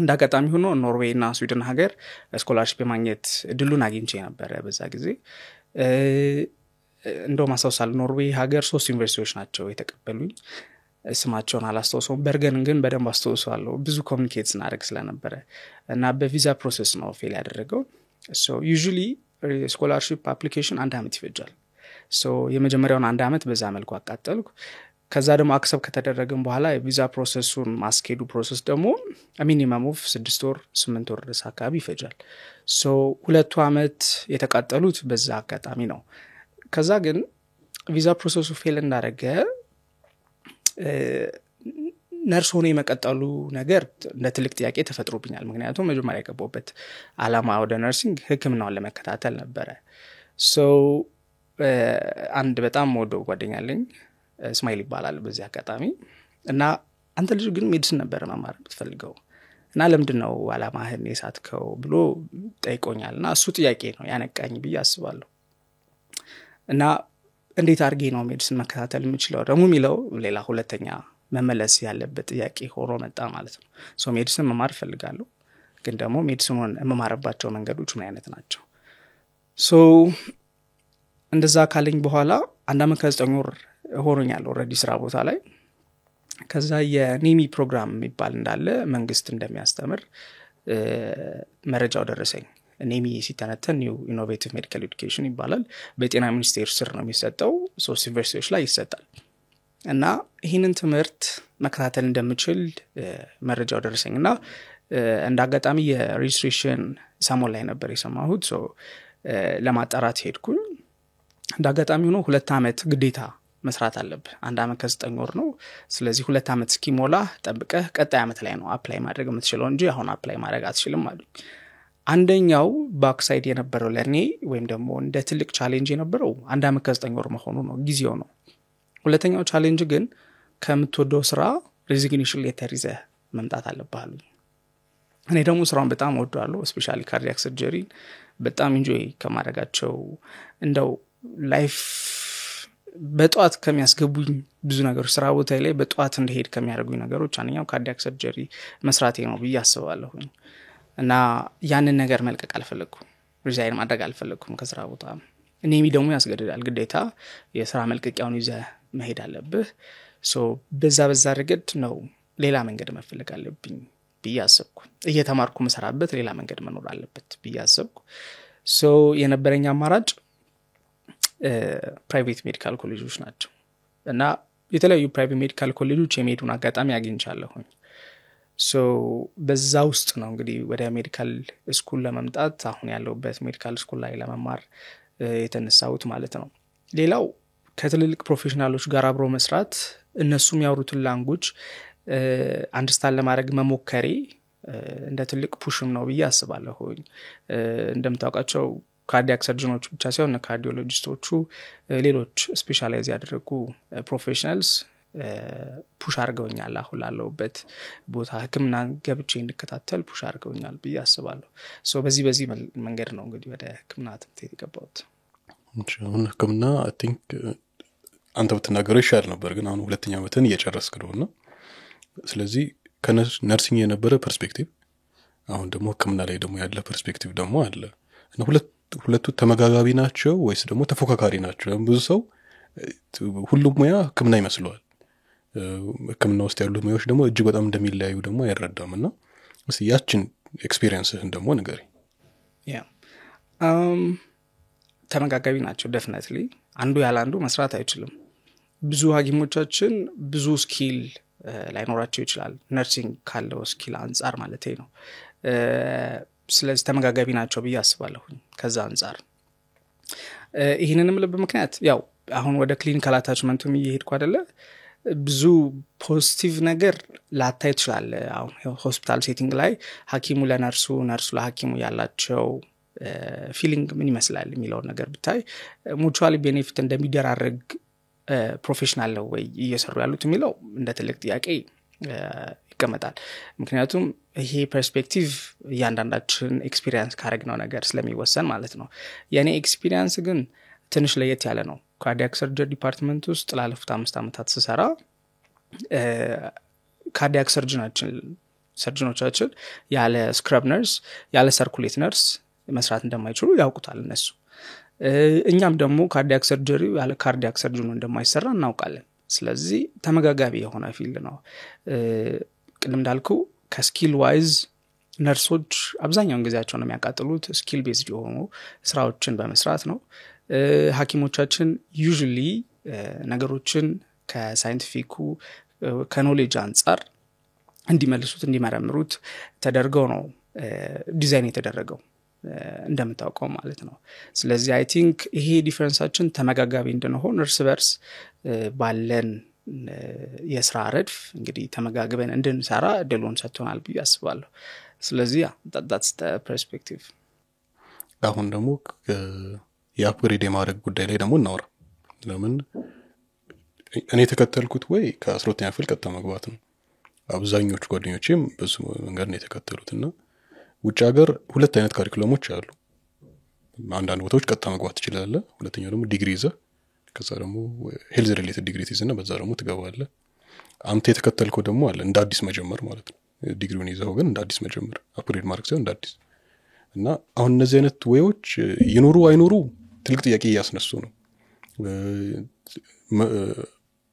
A: እንደ አጋጣሚ ሆኖ ኖርዌይ እና ስዊድን ሀገር scholarship የማግኘት እድሉን አግኝቼ ነበረ በዛ ጊዜ። እንደውም አስታውሳለሁ፣ ኖርዌይ ሀገር ሶስት ዩኒቨርሲቲዎች ናቸው የተቀበሉኝ። ስማቸውን አላስታውሰውም። በርገንን ግን በደንብ አስታውሰዋለሁ፣ ብዙ communicate ስናደርግ ስለነበረ። እና በቪዛ process ነው fail ያደረገው። Usually scholarship application አንድ አመት ይፈጃል። So የመጀመሪያውን አንድ አመት በዛ መልኩ አቃጠልኩ። ከዛ ደግሞ accept ከተደረግን በኋላ የቪዛ process ኡን ማስኬዱ process ደግሞ minimum of 6 ወር 8 ወር ድረስ አካባቢ ይፈጃል። So 2ቱ አመት የተቃጠሉት በዛ አጋጣሚ ነው። ከዛ ግን ቪዛ process ኡ fail እንዳደረገ ነርስ ሆኖ የመቀጠሉ ነገር እንደ ትልቅ ጥያቄ ተፈጥሮብኛል። ምክንያቱም መጀመሪያ የገባሁበት አላማ ወደ nursing ሕክምናውን ለመከታተል ነበረ። So አንድ በጣም የምወደው ጓደኛ አለኝ፣ እስማኤል ይባላል በዚህ አጋጣሚ። እና አንተ ልጅ ግን medicine ነበረ መማር የምትፈልገው እና ለምንድን ነው አላማህን የሳትከው ብሎ ጠይቆኛል። እና እሱ ጥያቄ ነው ያነቃኝ ብዬ አስባለሁ። እና እንዴት አድርጌ ነው medicine መከታተል የምችለው ደግሞ የሚለው ሌላ ሁለተኛ መመለስ ያለበት ጥያቄ ሆኖ መጣ ማለት ነው። So medicine መማር እፈልጋለሁ፣ ግን ደግሞ medicine ኑን የምማርባቸው መንገዶች ምን አይነት ናቸው? So እንደዛ ካለኝ በኋላ አንድ አመት ከ9 ወር ሆኖኛል already ስራ ቦታ ላይ። ከዛ የ NEMI ፕሮግራም የሚባል እንዳለ፣ መንግስት እንደሚያስተምር መረጃው ደረሰኝ። NEMI ሲተነተን New Innovative Medical Education ይባላል። በጤና ሚኒስቴር ስር ነው የሚሰጠው። ሶስት ዩኒቨርሲቲዎች ላይ ይሰጣል። እና ይህንን ትምህርት መከታተል እንደምችል መረጃው ደረሰኝ። እና እንደ አጋጣሚ የ registration ሰሞን ላይ ነበር የሰማሁት። So ለማጣራት ሄድኩኝ። እንደ አጋጣሚ ሆኖ 2 ዓመት ግዴታ መስራት አለብህ። አንድ አመት ከ9 ወር ነው። ስለዚህ 2 ዓመት እስኪሞላ ጠብቀህ ቀጣይ ዓመት ላይ ነው apply ማድረግ የምትችለው እንጂ አሁን apply ማድረግ አትችልም አሉኝ። አንደኛው backside የነበረው ለእኔ ወይም ደግሞ እንደ ትልቅ challenge የነበረው አንድ አመት ከ9 ወር መሆኑ ነው፣ ጊዜው ነው። ሁለተኛው challenge ግን ከምትወደው ስራ resignation letter ይዘህ መምጣት አለብህ አሉኝ። እኔ ደግሞ ስራውን በጣም እወደዋለሁ። Especially cardiac surgery በጣም enjoy ከማድረጋቸው፣ እንደው life በጠዋት ከሚያስገቡኝ ብዙ ነገሮች፣ ስራ ቦታ ላይ በጠዋት እንድሄድ ከሚያደርጉኝ ነገሮች አንደኛው cardiac surgery መስራቴ ነው ብዬ አስባለሁኝ። እና ያንን ነገር መልቀቅ አልፈለግኩም። Resign ማድረግ አልፈለግኩም ከስራ ቦታ። NEMI ደግሞ ያስገድዳል፣ ግዴታ የስራ መልቀቂያውን ይዘህ መሄድ አለብህ። So በዛ በዛ ረገድ ነው ሌላ መንገድ መፈለግ አለብኝ ብዬ አሰብኩ። እየተማርኩ መሰራበት ሌላ መንገድ መኖር አለበት ብዬ አሰብኩ። So የነበረኝ አማራጭ private medical ኮሌጆች ናቸው። እና የተለያዩ private medical ኮሌጆች የመሄዱን አጋጣሚ አግኝቻለሁኝ። So በዛ ውስጥ ነው እንግዲህ ወደ medical school ለመምጣት፣ አሁን ያለሁበት medical school ላይ ለመማር የተነሳሁት ማለት ነው። ሌላው ከትልልቅ professional ኦች ጋር አብሮ መስራት፣ እነሱ የሚያወሩትን language understand ለማድረግ መሞከሬ እንደ ትልቅ push ም ነው ብዬ አስባለሁኝ። እንደምታውቃቸው cardiac surgeon ኦች ብቻ ሳይሆን cardiologist ኦቹ፣ ሌሎች specialize ያደረጉ professionals push አድርገውኛል። አሁን ላለሁበት ቦታ ህክምና ገብቼ እንድከታተል push አድርገውኛል ብዬ አስባለሁ። So በዚህ መንገድ ነው እንግዲህ ወደ ህክምና ትምህርት ቤት የገባሁት።
B: አሁን ህክምና I think አንተ ብትናገረው ይሻል ነበር፣ ግን አሁን ሁለተኛ ዓመትን እየጨረስክ ነውና ስለዚህ ከ nursing የነበረ perspective አሁን ደግሞ ህክምና ላይ ደግሞ ያለ perspective ደግሞ አለ እና ሁለቱ ተመጋጋቢ ናቸው ወይስ ደግሞ ተፎካካሪ ናቸው? ብዙ ሰው ሁሉም ሙያ ህክምና ይመስለዋል። ህክምና ውስጥ ያሉት ሙያዎች ደግሞ እጅግ በጣም እንደሚለያዩ ደግሞ አይረዳም። እና እስቲ ያችን experience ህን ደግሞ ንገረኝ።
A: Yeah፣ ተመጋጋቢ ናቸው definitely። አንዱ ያለ አንዱ መስራት አይችልም። ብዙ ሐኪሞቻችን ብዙ skill ላይኖራቸው ይችላል፣ nursing ካለው skill አንጻር ማለት ነው። ስለዚህ ተመጋጋቢ ናቸው ብዬ አስባለሁኝ ከዛ አንጻር። ይህንንም ልብ ምክንያት ያው አሁን ወደ clinical attachment ኡም እየሄድኩ አይደለ፣ ብዙ positive ነገር ላታይ ትችላለህ። አሁን ሆስፒታል setting ላይ ሐኪሙ ለነርሱ፣ ነርሱ ለሐኪሙ ያላቸው feeling ምን ይመስላል የሚለውን ነገር ብታይ mutually benefit እንደሚደራረግ professional ነው ወይ እየሰሩ ያሉት የሚለው እንደ ትልቅ ጥያቄ ይቀመጣል። ምክንያቱም ይሄ perspective እያንዳንዳችን experience ካረግነው ነገር ስለሚወሰን ማለት ነው። የእኔ experience ግን ትንሽ ለየት ያለ ነው። Cardiac surgery department ውስጥ ላለፉት 5 ዓመታት ስሰራ cardiac surgeon ኦቻችን ያለ scrub nurse፣ ያለ circulate nurse መስራት እንደማይችሉ ያውቁታል እነሱ። እኛም ደግሞ cardiac surgery ያለ cardiac surgeon ኑ እንደማይሰራ እናውቃለን። ስለዚህ ተመጋጋቢ የሆነ field ነው። ቅድም እንዳልኩ ከ skill wise ነርሶች አብዛኛውን ጊዜያቸውን የሚያቃጥሉት skill based የሆኑ ስራዎችን በመስራት ነው። ሐኪሞቻችን usually ነገሮችን ከ scientific ኩ ከ knowledge አንጻር እንዲመልሱት፣ እንዲመረምሩት ተደርገው ነው ዲዛይን የተደረገው እንደምታውቀው ማለት ነው። ስለዚህ I think ይሄ difference ኣችን ተመጋጋቢ እንድንሆን እርስ በርስ ባለን የስራ ረድፍ እንግዲህ ተመጋግበን እንድንሰራ እድሉን ሰጥቶናል ብዬ አስባለሁ። ስለዚህ that's the perspective።
B: አሁን ደግሞ የ upgrade የማድረግ ጉዳይ ላይ ደግሞ እናወራ። ለምን እኔ የተከተልኩት ወይ ከ12ኛ ክፍል ቀጥታ መግባት ነው። አብዛኞቹ ጓደኞቼም በሱ መንገድ ነው የተከተሉት። እና ውጭ ሀገር ሁለት አይነት curriculum ኦች አሉ። አንዳንድ ቦታዎች ቀጥታ መግባት ትችላለህ። ሁለተኛው ደግሞ ዲግሪ ይዘህ ከዛ ደግሞ health related ዲግሪ ትይዝና በዛ ደግሞ ትገባለህ። አንተ የተከተልከው ደግሞ አለ እንደ አዲስ መጀመር ማለት ነው። ዲግሪውን ይዘው ግን እንደ አዲስ መጀመር፣ upgrade ማድረግ ሳይሆን እንደ አዲስ። እና አሁን እነዚህ አይነት way ዎች ይኖሩ አይኖሩ ትልቅ ጥያቄ እያስነሱ ነው።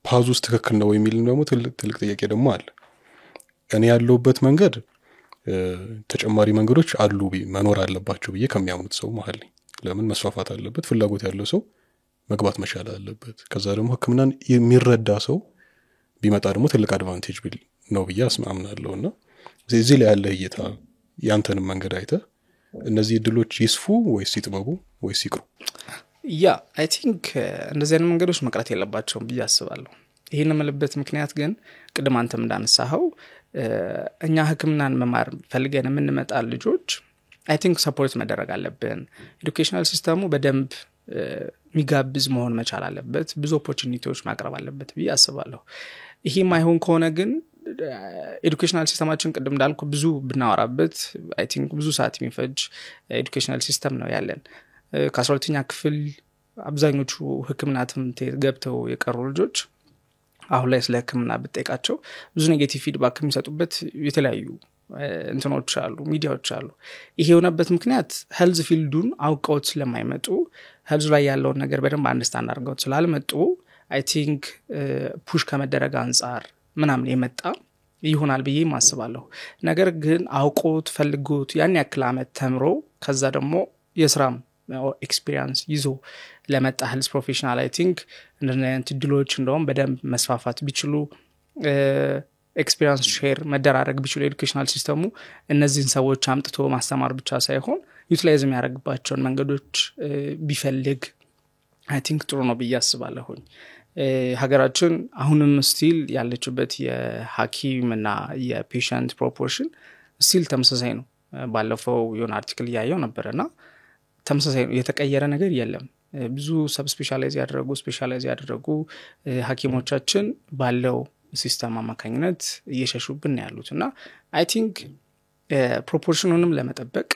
B: ፓዝ ውስጥ ትክክል ነው የሚል ደግሞ ትልቅ ጥያቄ ደግሞ አለ። እኔ ያለሁበት መንገድ ተጨማሪ መንገዶች አሉ መኖር አለባቸው ብዬ ከሚያምኑት ሰው መሀል ነኝ። ለምን መስፋፋት አለበት፣ ፍላጎት ያለው ሰው መግባት መቻል አለበት። ከዛ ደግሞ ህክምናን የሚረዳ ሰው ቢመጣ ደግሞ ትልቅ advantage ነው ብዬ አምናለሁ። እና እዚህ ላይ ያለ እይታ ያንተንም መንገድ አይተህ እነዚህ እድሎች ይስፉ ወይስ ይጥበቡ ወይስ ይቅሩ?
A: Yeah፣ I think እንደዚህ አይነት መንገዶች መቅረት የለባቸውም ብዬ አስባለሁ። ይሄን የምልበት ምክንያት ግን ቅድም አንተም እንዳነሳኸው እኛ ህክምናን መማር ፈልገን የምንመጣ ልጆች I think support መደረግ አለብን። Educational system ኡ በደንብ የሚጋብዝ መሆን መቻል አለበት። ብዙ opportunity ዎች ማቅረብ አለበት ብዬ አስባለሁ። ይሄ የማይሆን ከሆነ ግን educational system ኣችን ቅድም እንዳልኩ ብዙ ብናወራበት I think ብዙ ሰዓት የሚፈጅ educational system ነው ያለን። ከ12ኛ ክፍል አብዛኞቹ ህክምና ትምህርት ቤት ገብተው የቀሩ ልጆች አሁን ላይ ስለ ህክምና ብትጠይቃቸው ብዙ negative feedback የሚሰጡበት የተለያዩ እንትኖች አሉ፣ ሚዲያዎች አሉ። ይሄ የሆነበት ምክንያት health field ኡን አውቀውት ስለማይመጡ፣ health ላይ ያለውን ነገር በደንብ understand አድርገውት ስላልመጡ I think push ከመደረግ አንጻር ምናምን የመጣ ይሆናል ብዬ አስባለሁ። ነገር ግን አውቆት ፈልጎት ያን ያክል አመት ተምሮ ከዛ ደግሞ የስራም experience ይዞ ለመጣ health professional I think እንደዚህ አይነት እድሎች እንደውም በደንብ መስፋፋት ቢችሉ፣ experience share መደራረግ ቢችሉ፣ educational system ኡ እነዚህን ሰዎች አምጥቶ ማስተማር ብቻ ሳይሆን utilize የሚያደርግባቸውን መንገዶች ቢፈልግ I think ጥሩ ነው ብዬ አስባለሁኝ። ሀገራችን አሁንም still ያለችበት የሐኪም እና የ patient proportion still ተመሳሳይ ነው። ባለፈው የሆነ article እያየው ነበርና ተመሳሳይ ነው፣ የተቀየረ ነገር የለም። ብዙ sub specialize ያደረጉ specialize ያደረጉ ሐኪሞቻችን ባለው system አማካኝነት እየሸሹብን ያሉት። እና I think proportion ኑንም ለመጠበቅ፣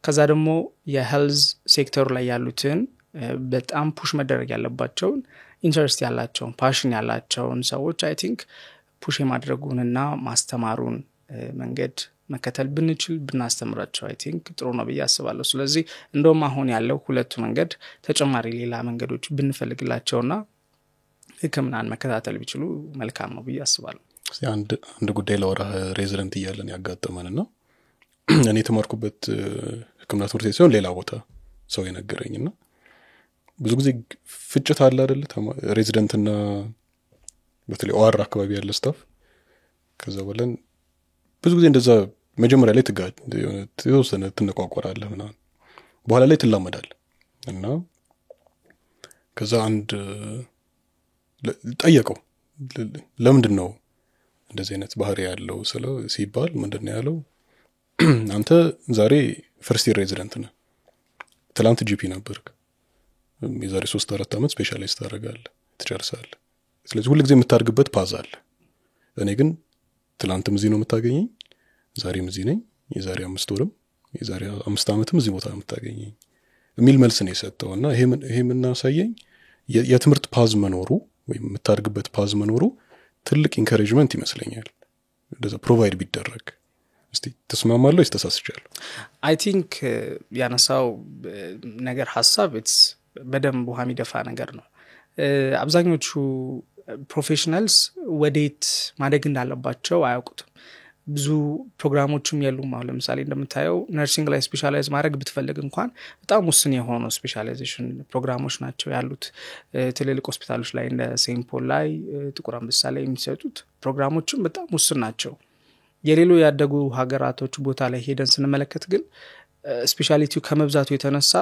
A: ከዛ ደግሞ የ health sector ሩ ላይ ያሉትን በጣም push መደረግ ያለባቸውን፣ interest ያላቸውን፣ passion ያላቸውን ሰዎች I think push የማድረጉንና ማስተማሩን መንገድ መከተል ብንችል፣ ብናስተምራቸው I think ጥሩ ነው ብዬ አስባለሁ። ስለዚህ እንደውም አሁን ያለው ሁለቱ መንገድ ተጨማሪ ሌላ መንገዶች ብንፈልግላቸውና ህክምናን መከታተል ቢችሉ መልካም ነው ብዬ አስባለሁ።
B: እስቲ አንድ ጉዳይ ላውራህ፣ resident እያለን ያጋጠመን። እና እኔ የተማርኩበት ህክምና ትምህርት ቤት ሲሆን ሌላ ቦታ ሰው የነገረኝ። እና ብዙ ጊዜ ፍጭት አለ አይደለ፣ resident ና በተለይ OR አካባቢ ያለ staff። ከዛ በኋላ ብዙ ጊዜ እንደዛ መጀመሪያ ላይ ትጋ የሆነ የተወሰነ ትነቋቆራለህ ምናምን፣ በኋላ ላይ ትላመዳለህ። እና ከዛ አንድ ጠየቀው፣ ለምንድን ነው እንደዚህ አይነት ባህሪ ያለው ስለው ሲባል ምንድን ነው ያለው? አንተ ዛሬ first year resident ነህ፣ ትላንት GP ነበርክ፣ የዛሬ 3-4 ዓመት specialize ታደርጋለህ፣ ትጨርሳለህ። ስለዚህ ሁልጊዜ የምታድግበት path አለ። እኔ ግን ትላንትም እዚህ ነው የምታገኘኝ፣ ዛሬም እዚህ ነኝ፣ የዛሬ 5 ወርም የዛሬ 5 ዓመትም እዚህ ቦታ ነው የምታገኘኝ የሚል መልስ ነው የሰጠው። እና ይሄ የምናሳየኝ የትምህርት path መኖሩ ወይም የምታድግበት path መኖሩ ትልቅ encouragement ይመስለኛል፣ እንደዛ provide ቢደረግ። እስቲ ተስማማለሁ ወይስ ተሳስቻለሁ?
A: I think ያነሳው ነገር ሀሳብ it's በደንብ ውሃ የሚደፋ ነገር ነው። አብዛኞቹ professionals ወዴት ማደግ እንዳለባቸው አያውቁትም። ብዙ ፕሮግራሞችም የሉም። አሁን ለምሳሌ እንደምታየው nursing ላይ specialize ማድረግ ብትፈልግ እንኳን በጣም ውስን የሆኑ specialization ፕሮግራሞች ናቸው ያሉት። ትልልቅ ሆስፒታሎች ላይ እንደ ሴንት ፖል ላይ፣ ጥቁር አንበሳ ላይ የሚሰጡት ፕሮግራሞችም በጣም ውስን ናቸው። የሌሎ ያደጉ ሀገራቶች ቦታ ላይ ሄደን ስንመለከት ግን specialty ው ከመብዛቱ የተነሳ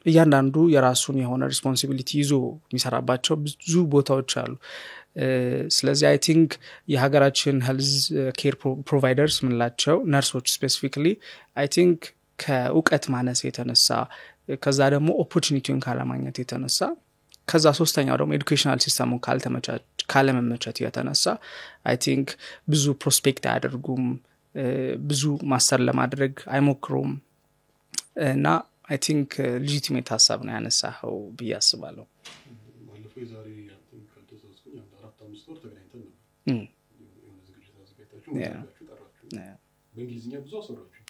A: እያንዳንዱ የራሱን የሆነ responsibility ይዞ የሚሰራባቸው ብዙ ቦታዎች አሉ። ስለዚህ I think የሀገራችን health care providers ምንላቸው ነርሶች specifically I think ከእውቀት ማነስ የተነሳ፣ ከዛ ደግሞ opportunity ውን ካለማግኘት የተነሳ፣ ከዛ ሶስተኛው ደግሞ educational system ኡ ካለመመቸት የተነሳ I think ብዙ prospect አያደርጉም፣ ብዙ master ለማድረግ አይሞክሩም። እና I think legitimate ሀሳብ ነው ያነሳኸው ብዬ አስባለሁ።
B: ባለፈው የዛሬ ካልተሳሳትኩኝ አንድ 4-5 ወር ተገናኝተን ነበር። የሆነ ዝግጅት አዘጋጅታችሁ ጠራችሁ። በእንግሊዝኛ ብዙ አስወራችሁ።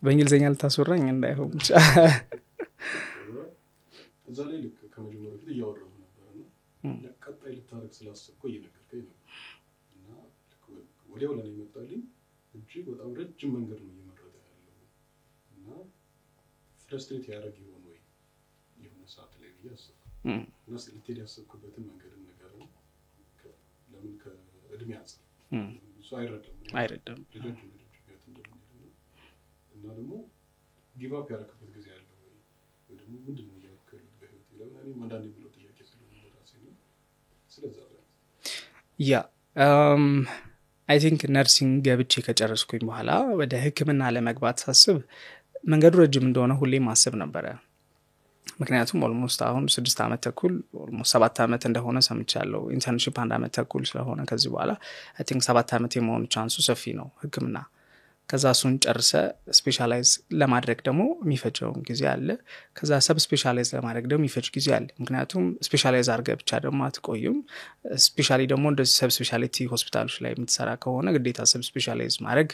A: በእንግሊዝኛ ልታስወራኝ እንዳይሆን ብቻ።
B: እዛ ላይ ልክ ከመጀመሪያው በፊት እያወራሁ ነበር እና ቀጣይ ልታደርግ ስላሰብከው እየነገርከኝ ነበር። እና ልክ ወዲያው ለእኔ የመጣልኝ እጅግ በጣም ረጅም መንገድ ነው እየመረጠ ያለው እና frustrate ያደርግ ይሆን ወይ የሆነ ሰዓት ላይ ብዬ አሰብኩ። እና ልትሄድ ያሰብክበትን መንገድም ንገረን። ለምን ከእድሜ አንጻር እሱ አይረዳም።
A: አይረዳም።
B: ረጃጅም ረጃጅም ህይወት እንደምንሄድ እና ደግሞ give up ያደረክበት ጊዜ አለ ወይ፣ ወይ ደግሞ ምንድን ነው እያደረክ ያሉት በህይወት? ለምን እኔም አንዳንዴ የምለው ጥያቄ ስለሆነ ለራሴ ነው። ስለዛ ብለን
A: Yeah, I think nursing ገብቼ ከጨረስኩኝ በኋላ ወደ ህክምና ለመግባት ሳስብ መንገዱ ረጅም እንደሆነ ሁሌም አስብ ነበረ። ምክንያቱም almost አሁን 6 ዓመት ተኩል፣ almost 7 ዓመት እንደሆነ ሰምቻለሁ። Internship 1 ዓመት ተኩል ስለሆነ ከዚህ በኋላ I think 7 ዓመት የመሆኑ chance ኡ ሰፊ ነው ህክምና። ከዛ እሱን ጨርሰ specialize ለማድረግ ደግሞ የሚፈጀውን ጊዜ አለ። ከዛ sub specialize ለማድረግ ደግሞ የሚፈጅ ጊዜ አለ። ምክንያቱም specialize አድርገህ ብቻ ደግሞ አትቆዩም። Specially ደግሞ እንደዚህ sub specialty ሆስፒታሎች ላይ የምትሰራ ከሆነ ግዴታ sub specialize ማድረግ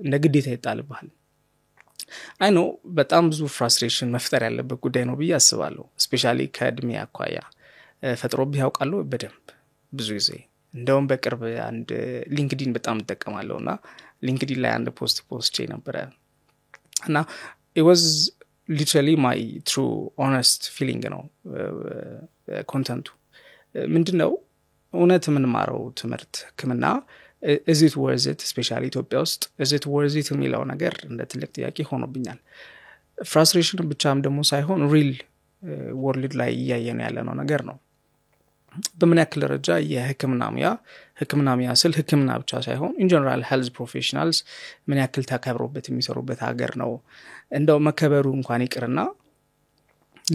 A: እንደ ግዴታ ይጣልብሃል። I know በጣም ብዙ frustration መፍጠር ያለበት ጉዳይ ነው ብዬ አስባለሁ። Specially ከእድሜ አኳያ ፈጥሮብህ ያውቃሉ በደንብ ብዙ ጊዜ። እንደውም በቅርብ አንድ LinkedIn በጣም እጠቀማለሁ እና LinkedIn ላይ አንድ post ፖስቼ ነበረ እና it was literally my true honest feeling ነው። Content ኡ ምንድነው? እውነት የምንማረው ትምህርት ህክምና is it worth it፣ specially ኢትዮጵያ ውስጥ is it worth it የሚለው ነገር እንደ ትልቅ ጥያቄ ሆኖብኛል። Frustration ብቻም ደግሞ ሳይሆን real world ላይ እያየነው ያለነው ነገር ነው። በምን ያክል ደረጃ የህክምና ሙያ፣ ህክምና ሙያ ስል ህክምና ብቻ ሳይሆን in general health professionals ምን ያክል ተከብሮበት የሚሰሩበት ሀገር ነው? እንደው መከበሩ እንኳን ይቅርና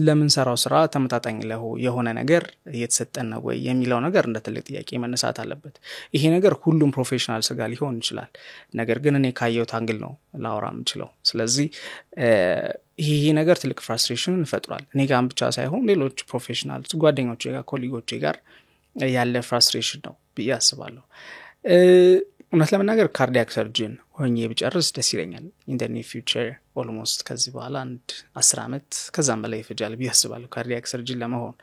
A: ለምንሰራው ስራ ተመጣጣኝ የሆነ ነገር እየተሰጠን ነው ወይ የሚለው ነገር እንደ ትልቅ ጥያቄ መነሳት አለበት። ይሄ ነገር ሁሉም professionals ጋር ሊሆን ይችላል፣ ነገር ግን እኔ ካየሁት angle ነው ላወራ የምችለው። ስለዚህ ይሄ ነገር ትልቅ frustration ፈጥሯል። እኔ ጋርም ብቻ ሳይሆን ሌሎች professionals ጓደኞቼ ጋር፣ colleague ኦቼ ጋር ያለ frustration ነው ብዬ አስባለሁ። እውነት ለመናገር cardiac surgeon ሆኜ ብጨርስ ደስ ይለኛል። In the near future፣ almost ከዚህ በኋላ አንድ 10 ዓመት ከዛም በላይ ይፈጃል ብዬ አስባለሁ cardiac surgeon ለመሆን።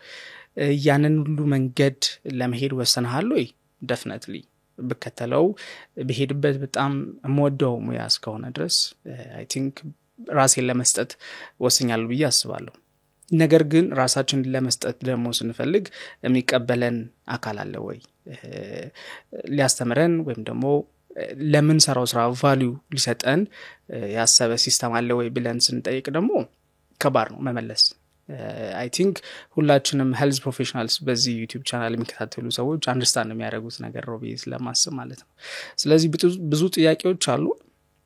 A: ያንን ሁሉ መንገድ ለመሄድ ወሰንሃል ወይ? Definitely ብከተለው፣ ብሄድበት በጣም የምወደው ሙያ እስከሆነ ድረስ I think ራሴን ለመስጠት ወስኛለሁ ብዬ አስባለሁ። ነገር ግን ራሳችንን ለመስጠት ደግሞ ስንፈልግ የሚቀበለን አካል አለ ወይ? ሊያስተምረን ወይም ደግሞ ለምንሰራው ስራ value ሊሰጠን ያሰበ system አለ ወይ ብለን ስንጠይቅ ደግሞ ከባድ ነው መመለስ። I think ሁላችንም health professionals፣ በዚህ YouTube channel የሚከታተሉ ሰዎች understand የሚያደርጉት ነገር ነው ብዬ ስለማስብ ማለት ነው። ስለዚህ ብዙ ጥያቄዎች አሉ።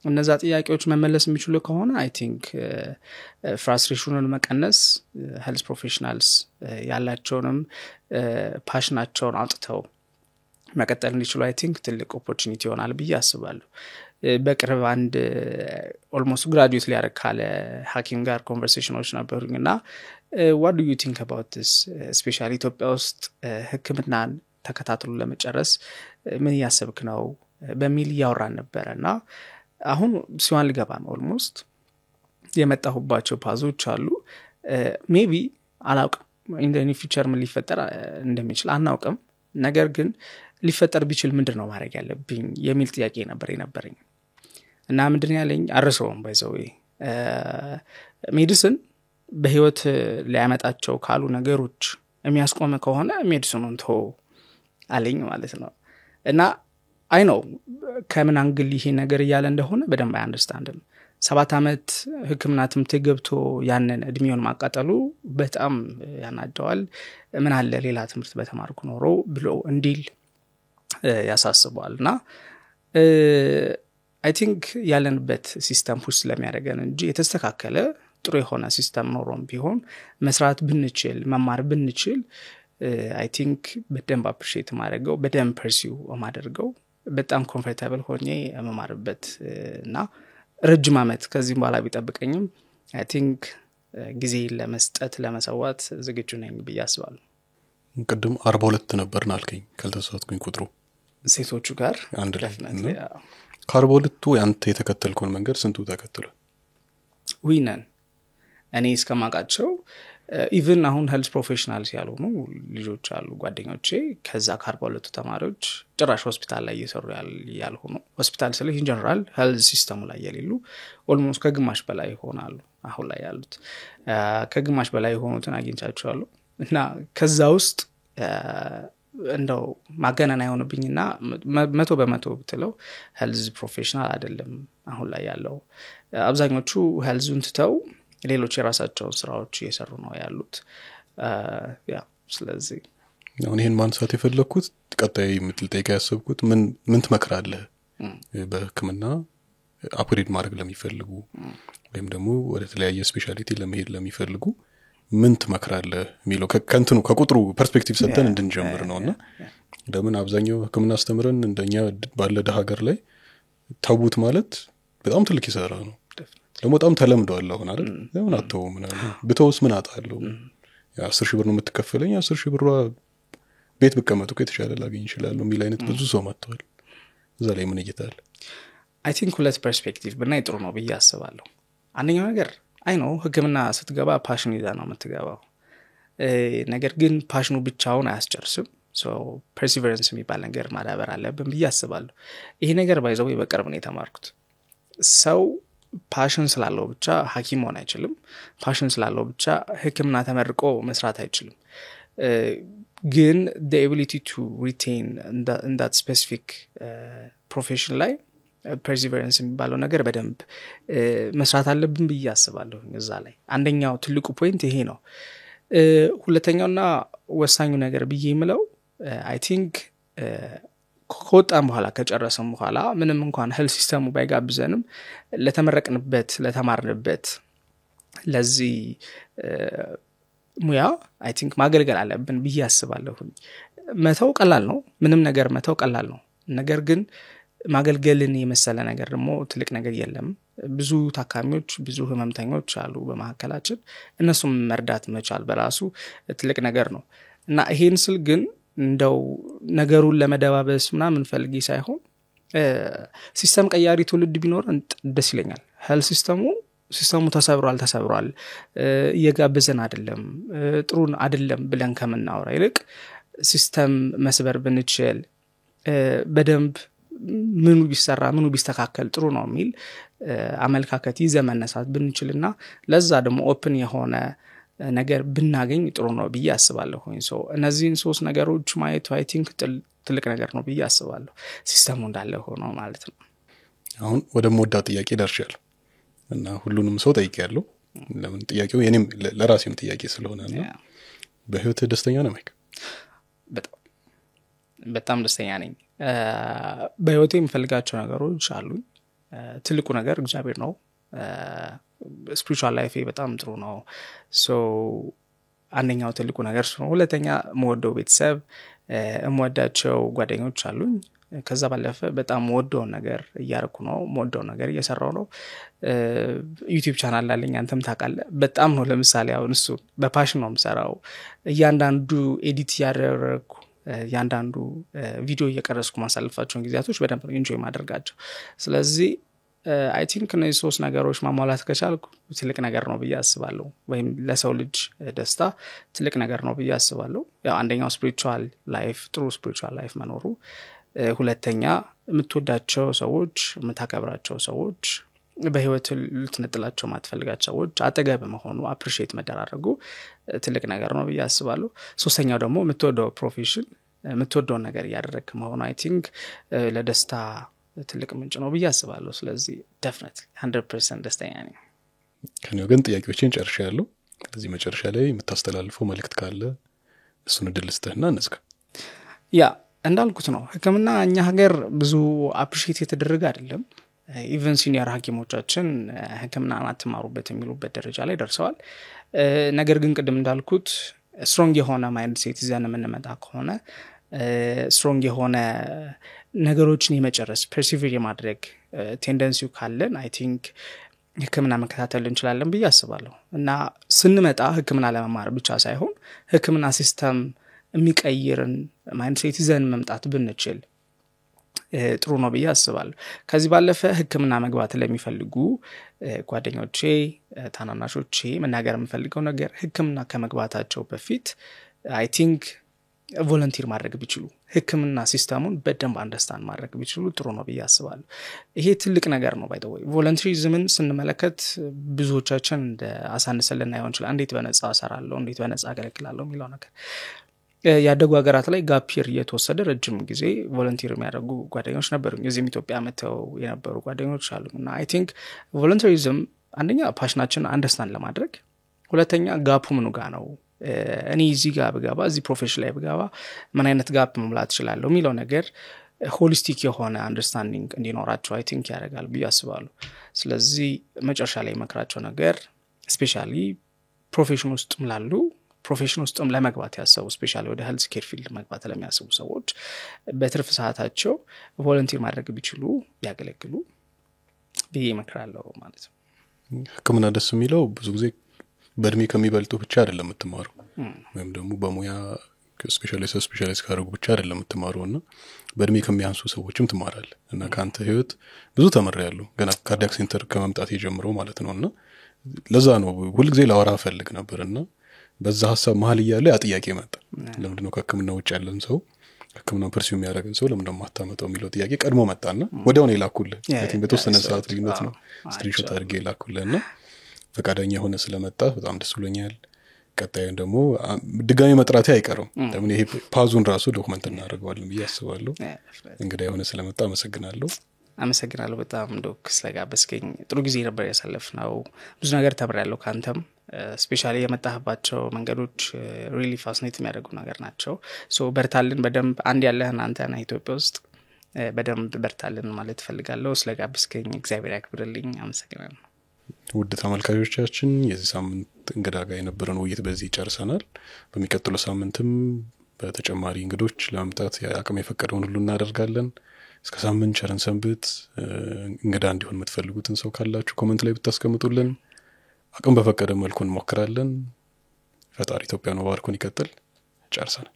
A: እነዛ ጥያቄዎች መመለስ የሚችሉ ከሆነ I think frustration ኑን መቀነስ፣ health professionals ያላቸውንም passion ናቸውን አውጥተው መቀጠል እንዲችሉ I think ትልቅ opportunity ይሆናል ብዬ አስባለሁ። በቅርብ አንድ almost graduate ሊያደርግ ካለ ሐኪም ጋር conversation ኖች ነበሩኝ እና "What do you think about this? Especially ኢትዮጵያ ውስጥ ሕክምናን ተከታትሎ ለመጨረስ ምን እያሰብክ ነው?" በሚል እያወራን ነበረ። እና አሁን C1 ልገባ ነው፣ almost የመጣሁባቸው path ኦች አሉ። Maybe አላውቅም፣ in the future ምን ሊፈጠር እንደሚችል አናውቅም። ነገር ግን ሊፈጠር ቢችል ምንድን ነው ማድረግ ያለብኝ የሚል ጥያቄ ነበር የነበረኝ። እና ምንድን ያለኝ አልረሳውም፣ by the way፣ "Medicine በህይወት ሊያመጣቸው ካሉ ነገሮች የሚያስቆም ከሆነ medicine ኑን ተው" አለኝ ማለት ነው። እና I know ከምን angle ይሄ ነገር እያለ እንደሆነ በደንብ I understand ም። 7 ዓመት ህክምና ትምህርት ገብቶ ያንን እድሜውን ማቃጠሉ በጣም ያናደዋል። ምን አለ ሌላ ትምህርት በተማርኩ ኖሮ ብሎ እንዲል ያሳስበዋል። እና I think ያለንበት system push ስለሚያደርገን እንጂ የተስተካከለ ጥሩ የሆነ system ኖሮም ቢሆን መስራት ብንችል፣ መማር ብንችል I think በደንብ appreciate ማድረገው፣ በደንብ pursue ማደርገው፣ በጣም comfortable ሆኜ የመማርበት እና ረጅም ዓመት ከዚህም በኋላ ቢጠብቀኝም I think ጊዜ ለመስጠት፣ ለመሰዋት ዝግጁ ነኝ ብዬ አስባለሁ።
B: ቅድም 42 ነበርን አልከኝ ካልተሳሳትኩኝ ቁጥሩ።
A: ሴቶቹ ጋር።
B: አንድ ላይ።
A: Definitely።
B: እና ከ42ቱ ያንተ የተከተልከውን መንገድ ስንቱ ተከትሏል?
A: We ነን እኔ እስከማውቃቸው። Even አሁን health professionals ያልሆኑ ልጆች አሉ ጓደኞቼ። ከዛ ከ42ቱ ተማሪዎች ጭራሽ ሆስፒታል ላይ እየሰሩ ያልሆኑ፣ ሆስፒታል ስልህ in general health system ኡ ላይ የሌሉ almost ከግማሽ በላይ ይሆናሉ አሁን ላይ ያሉት። ከግማሽ በላይ የሆኑትን አግኝቻቸዋለሁ። እና ከዛ ውስጥ እንደው ማጋነን አይሆንብኝና 100% ብትለው health professional አይደለም አሁን ላይ ያለው። አብዛኞቹ health ኡን ትተው ሌሎች የራሳቸውን ስራዎች እየሰሩ ነው ያሉት። Yeah፣ ስለዚህ
B: አሁን ይህን ማንሳት የፈለግኩት ቀጣይ የምትልጠይቀ ያሰብኩት ምን ትመክራለህ በህክምና upgrade ማድረግ ለሚፈልጉ ወይም ደግሞ ወደ ተለያየ specialty ለመሄድ ለሚፈልጉ ምን ትመክራለህ የሚለው ከእንትኑ ከቁጥሩ perspective ሰጥተን እንድንጀምር ነው። እና ለምን አብዛኛው ህክምና አስተምረን እንደኛ ባለ ደሃ ሀገር ላይ ተዉት ማለት በጣም ትልቅ ኪሳራ ነው። ደግሞ በጣም ተለምደዋል አሁን አይደል? ለምን አተው ምናምን፣ ብተውስ ምን አጣለሁ፣ 10,000 ብር ነው የምትከፈለኝ፣ 10,000 ብሯ ቤት ብቀመጥ እኮ የተሻለ ላገኝ ይችላለሁ የሚል አይነት ብዙ ሰው መጥተዋል። እዛ ላይ ምን እይታ አለ?
A: I think ሁለት perspective ብናይ ጥሩ ነው ብዬ አስባለሁ። አንደኛው ነገር I know ህክምና ስትገባ passion ይዘህ ነው የምትገባው። ነገር ግን passion ኑ ብቻውን አያስጨርስም። Perseverance የሚባል ነገር ማዳበር አለብን ብዬ አስባለሁ። ይሄ ነገር by the way በቅርብ ነው የተማርኩት። ሰው passion ስላለው ብቻ ሐኪም መሆን አይችልም። Passion ስላለው ብቻ ህክምና ተመርቆ መስራት አይችልም። ግን ability to retain in that specific profession ላይ perseverance የሚባለው ነገር በደንብ መስራት አለብን ብዬ አስባለሁ። እዛ ላይ አንደኛው ትልቁ point ይሄ ነው። ሁለተኛውና ወሳኙ ነገር ብዬ የምለው I think ከወጣም በኋላ፣ ከጨረስም በኋላ ምንም እንኳን health system ኡ ባይጋብዘንም ለተመረቅንበት፣ ለተማርንበት ለዚህ ሙያ I think ማገልገል አለብን ብዬ አስባለሁ። መተው ቀላል ነው፣ ምንም ነገር መተው ቀላል ነው። ነገር ግን ማገልገልን የመሰለ ነገር ደግሞ ትልቅ ነገር የለም። ብዙ ታካሚዎች፣ ብዙ ህመምተኞች አሉ በመካከላችን። እነሱም መርዳት መቻል በራሱ ትልቅ ነገር ነው። እና ይሄን ስል ግን እንደው ነገሩን ለመደባበስ ምናምን ፈልጌ ሳይሆን system ቀያሪ ትውልድ ቢኖረን ደስ ይለኛል። Health system ኡ ተሰብሯል፣ እየጋበዘን አይደለም፣ ጥሩን አይደለም ብለን ከምናወራ ይልቅ system መስበር ብንችል፣ በደንብ ምኑ ቢሰራ፣ ምኑ ቢስተካከል ጥሩ ነው የሚል አመለካከት ይዘን መነሳት ብንችልና ለዛ ደግሞ open የሆነ ነገር ብናገኝ ጥሩ ነው ብዬ አስባለሁ። So እነዚህን ሶስት ነገሮች ማየቱ I think ትልቅ ነገር ነው ብዬ አስባለሁ፣ system ኡ እንዳለ ሆኖ ማለት ነው።
B: አሁን ወደ ምወዳት ጥያቄ ደርሻለሁ እና ሁሉንም ሰው ጠይቄያለሁ። ለምን ጥያቄው የኔም ለራሴም ጥያቄ ስለሆነ ነው። በህይወትህ ደስተኛ ነህ ማይክ?
A: በጣም በጣም ደስተኛ ነኝ። በህይወቴ የምፈልጋቸው ነገሮች አሉኝ። ትልቁ ነገር እግዚአብሔር ነው። Spiritual life ኤ በጣም ጥሩ ነው። So አንደኛው ትልቁ ነገር እሱ ነው። ሁለተኛ የምወደው ቤተሰብ፣ የምወዳቸው ጓደኞች አሉኝ። ከዛ ባለፈ በጣም የምወደውን ነገር እያደረኩ ነው፣ የምወደውን ነገር እየሰራሁ ነው። YouTube channel አለኝ፣ አንተም ታውቃለህ። በጣም ነው፣ ለምሳሌ አሁን እሱ በ passion ነው የምሰራው። እያንዳንዱ edit እያደረግኩ፣ እያንዳንዱ ቪዲዮ እየቀረጽኩ ማሳልፋቸውን ጊዜያቶች በደንብ ነው enjoy ማደርጋቸው። ስለዚህ I think እነዚህ ሶስት ነገሮች ማሟላት ከቻልኩ ትልቅ ነገር ነው ብዬ አስባለሁ፣ ወይም ለሰው ልጅ ደስታ ትልቅ ነገር ነው ብዬ አስባለሁ። ያው አንደኛው spiritual life፣ ጥሩ spiritual life መኖሩ፣ ሁለተኛ የምትወዳቸው ሰዎች፣ የምታከብራቸው ሰዎች፣ በህይወት ልትነጥላቸው ማትፈልጋቸው ሰዎች አጠገብ መሆኑ፣ appreciate መደራረጉ ትልቅ ነገር ነው ብዬ አስባለሁ። ሶስተኛው ደግሞ የምትወደው profession፣ የምትወደውን ነገር እያደረግክ መሆኑ I think ለደስታ ትልቅ ምንጭ ነው ብዬ አስባለሁ። ስለዚህ definitely 100% ደስተኛ ነኝ።
B: ከኔ ወገን ጥያቄዎችን ጨርሻለሁ። እዚህ መጨረሻ ላይ የምታስተላልፈው መልእክት ካለ እሱን እድል ልስጥህና እንዝጋ።
A: Yeah፣ እንዳልኩት ነው፣ ህክምና እኛ ሀገር ብዙ appreciate የተደረገ አይደለም። Even senior ሐኪሞቻችን ህክምናን አትማሩበት የሚሉበት ደረጃ ላይ ደርሰዋል። ነገር ግን ቅድም እንዳልኩት strong የሆነ mindset ይዘን የምንመጣ ከሆነ፣ strong የሆነ ነገሮችን የመጨረስ፣ persevere የማድረግ tendency ው ካለን I think ህክምና መከታተል እንችላለን ብዬ አስባለሁ። እና ስንመጣ ህክምና ለመማር ብቻ ሳይሆን ህክምና system የሚቀይርን mindset ይዘን መምጣት ብንችል ጥሩ ነው ብዬ አስባለሁ። ከዚህ ባለፈ ህክምና መግባት ለሚፈልጉ ጓደኞቼ፣ ታናናሾቼ መናገር የምፈልገው ነገር ህክምና ከመግባታቸው በፊት I think volunteer ማድረግ ቢችሉ፣ ህክምና system ኡን በደንብ understand ማድረግ ቢችሉ ጥሩ ነው ብዬ አስባለሁ። ይሄ ትልቅ ነገር ነው። By the way volunteerism ን ስንመለከት ብዙዎቻችን እንደ አሳንሰን ልናየው እንችላለን። እንዴት በነፃ እሰራለሁ፣ እንዴት በነፃ አገለግላለሁ የሚለው ነገር። ያደጉ ሀገራት ላይ gap year እየተወሰደ ረጅም ጊዜ volunteer የሚያደርጉ ጓደኞች ነበሩኝ። እዚህም ኢትዮጵያ መጥተው የነበሩ ጓደኞች አሉ። እና I think volunteerism አንደኛ passion ኣችን understand ለማድረግ፣ ሁለተኛ gap ኡ ምኑ ጋ ነው፣ እኔ እዚህ ጋር ብገባ፣ እዚህ profession ላይ ብገባ ምን አይነት gap መሙላት እችላለሁ የሚለው ነገር holistic የሆነ understanding እንዲኖራቸው I think ያደርጋል ብዬ አስባለሁ። ስለዚህ መጨረሻ ላይ የምመክራቸው ነገር especially profession ውስጥም ላሉ፣ profession ውስጥም ለመግባት ያሰቡ፣ especially ወደ health care field መግባት ለሚያስቡ ሰዎች በትርፍ ሰዓታቸው volunteer ማድረግ ቢችሉ፣ ቢያገለግሉ ብዬ እመክራለሁ ማለት ነው።
B: ህክምና ደስ የሚለው ብዙ ጊዜ በእድሜ ከሚበልጡ ብቻ አይደለም የምትማረው፣ ወይም ደግሞ በሙያ specialize ካደረጉ ብቻ አይደለም የምትማረው እና በእድሜ ከሚያንሱ ሰዎችም ትማራለህ። እና ከአንተ ህይወት ብዙ ተምሬያለሁ ገና cardiac center ከመምጣት ጀምሮ ማለት ነው። እና ለዛ ነው ሁልጊዜ ላወራ እፈልግ ነበር። እና በዛ ሀሳብ መሀል እያለ ያ ጥያቄ መጣ። ለምንድነው ከህክምና ውጭ ያለን ሰው፣ ህክምና pursue የሚያደርግን ሰው ለምንድነው የማታመጣው የሚለው ጥያቄ ቀድሞ መጣና ወዲያው ነው የላኩልህ። በተወሰነ ሰዓት ልዩነት ነው screenshot አድርጌ የላኩልህ። እና ፈቃደኛ ሆነህ ስለመጣህ በጣም ደስ ብሎኛል። ቀጣዩን ደግሞ ድጋሚ መጥራቴ አይቀርም። ለምን ይሄ path ኡን ራሱ document እናደርገዋለን ብዬ አስባለሁ። እንግዳ ሆነህ ስለመጣህ አመሰግናለሁ።
A: አመሰግናለሁ በጣም ዶክ ስለጋበዝከኝ። ጥሩ ጊዜ ነበር ያሳለፍነው። ብዙ ነገር ተምሬያለሁ ከአንተም። Especially የመጣህባቸው መንገዶች really fascinate የሚያደርጉ ነገር ናቸው። So በርታልን በደንብ። አንድ ያለህን አንተ ነህ ኢትዮጵያ ውስጥ፣ በደንብ በርታልን ማለት እፈልጋለሁ። ስለጋበዝከኝ እግዚአብሔር ያክብርልኝ። አመሰግናለሁ።
B: ውድ ተመልካቾቻችን፣ የዚህ ሳምንት እንግዳ ጋር የነበረን ውይይት በዚህ ጨርሰናል። በሚቀጥለው ሳምንትም በተጨማሪ እንግዶች ለመምጣት አቅም የፈቀደውን ሁሉ እናደርጋለን። እስከ ሳምንት ቸር እንሰንብት። እንግዳ እንዲሆን የምትፈልጉትን ሰው ካላችሁ comment ላይ ብታስቀምጡልን አቅም በፈቀደ መልኩ እንሞክራለን። ፈጣሪ ኢትዮጵያን ባርኮን ይቀጥል። ጨርሰናል።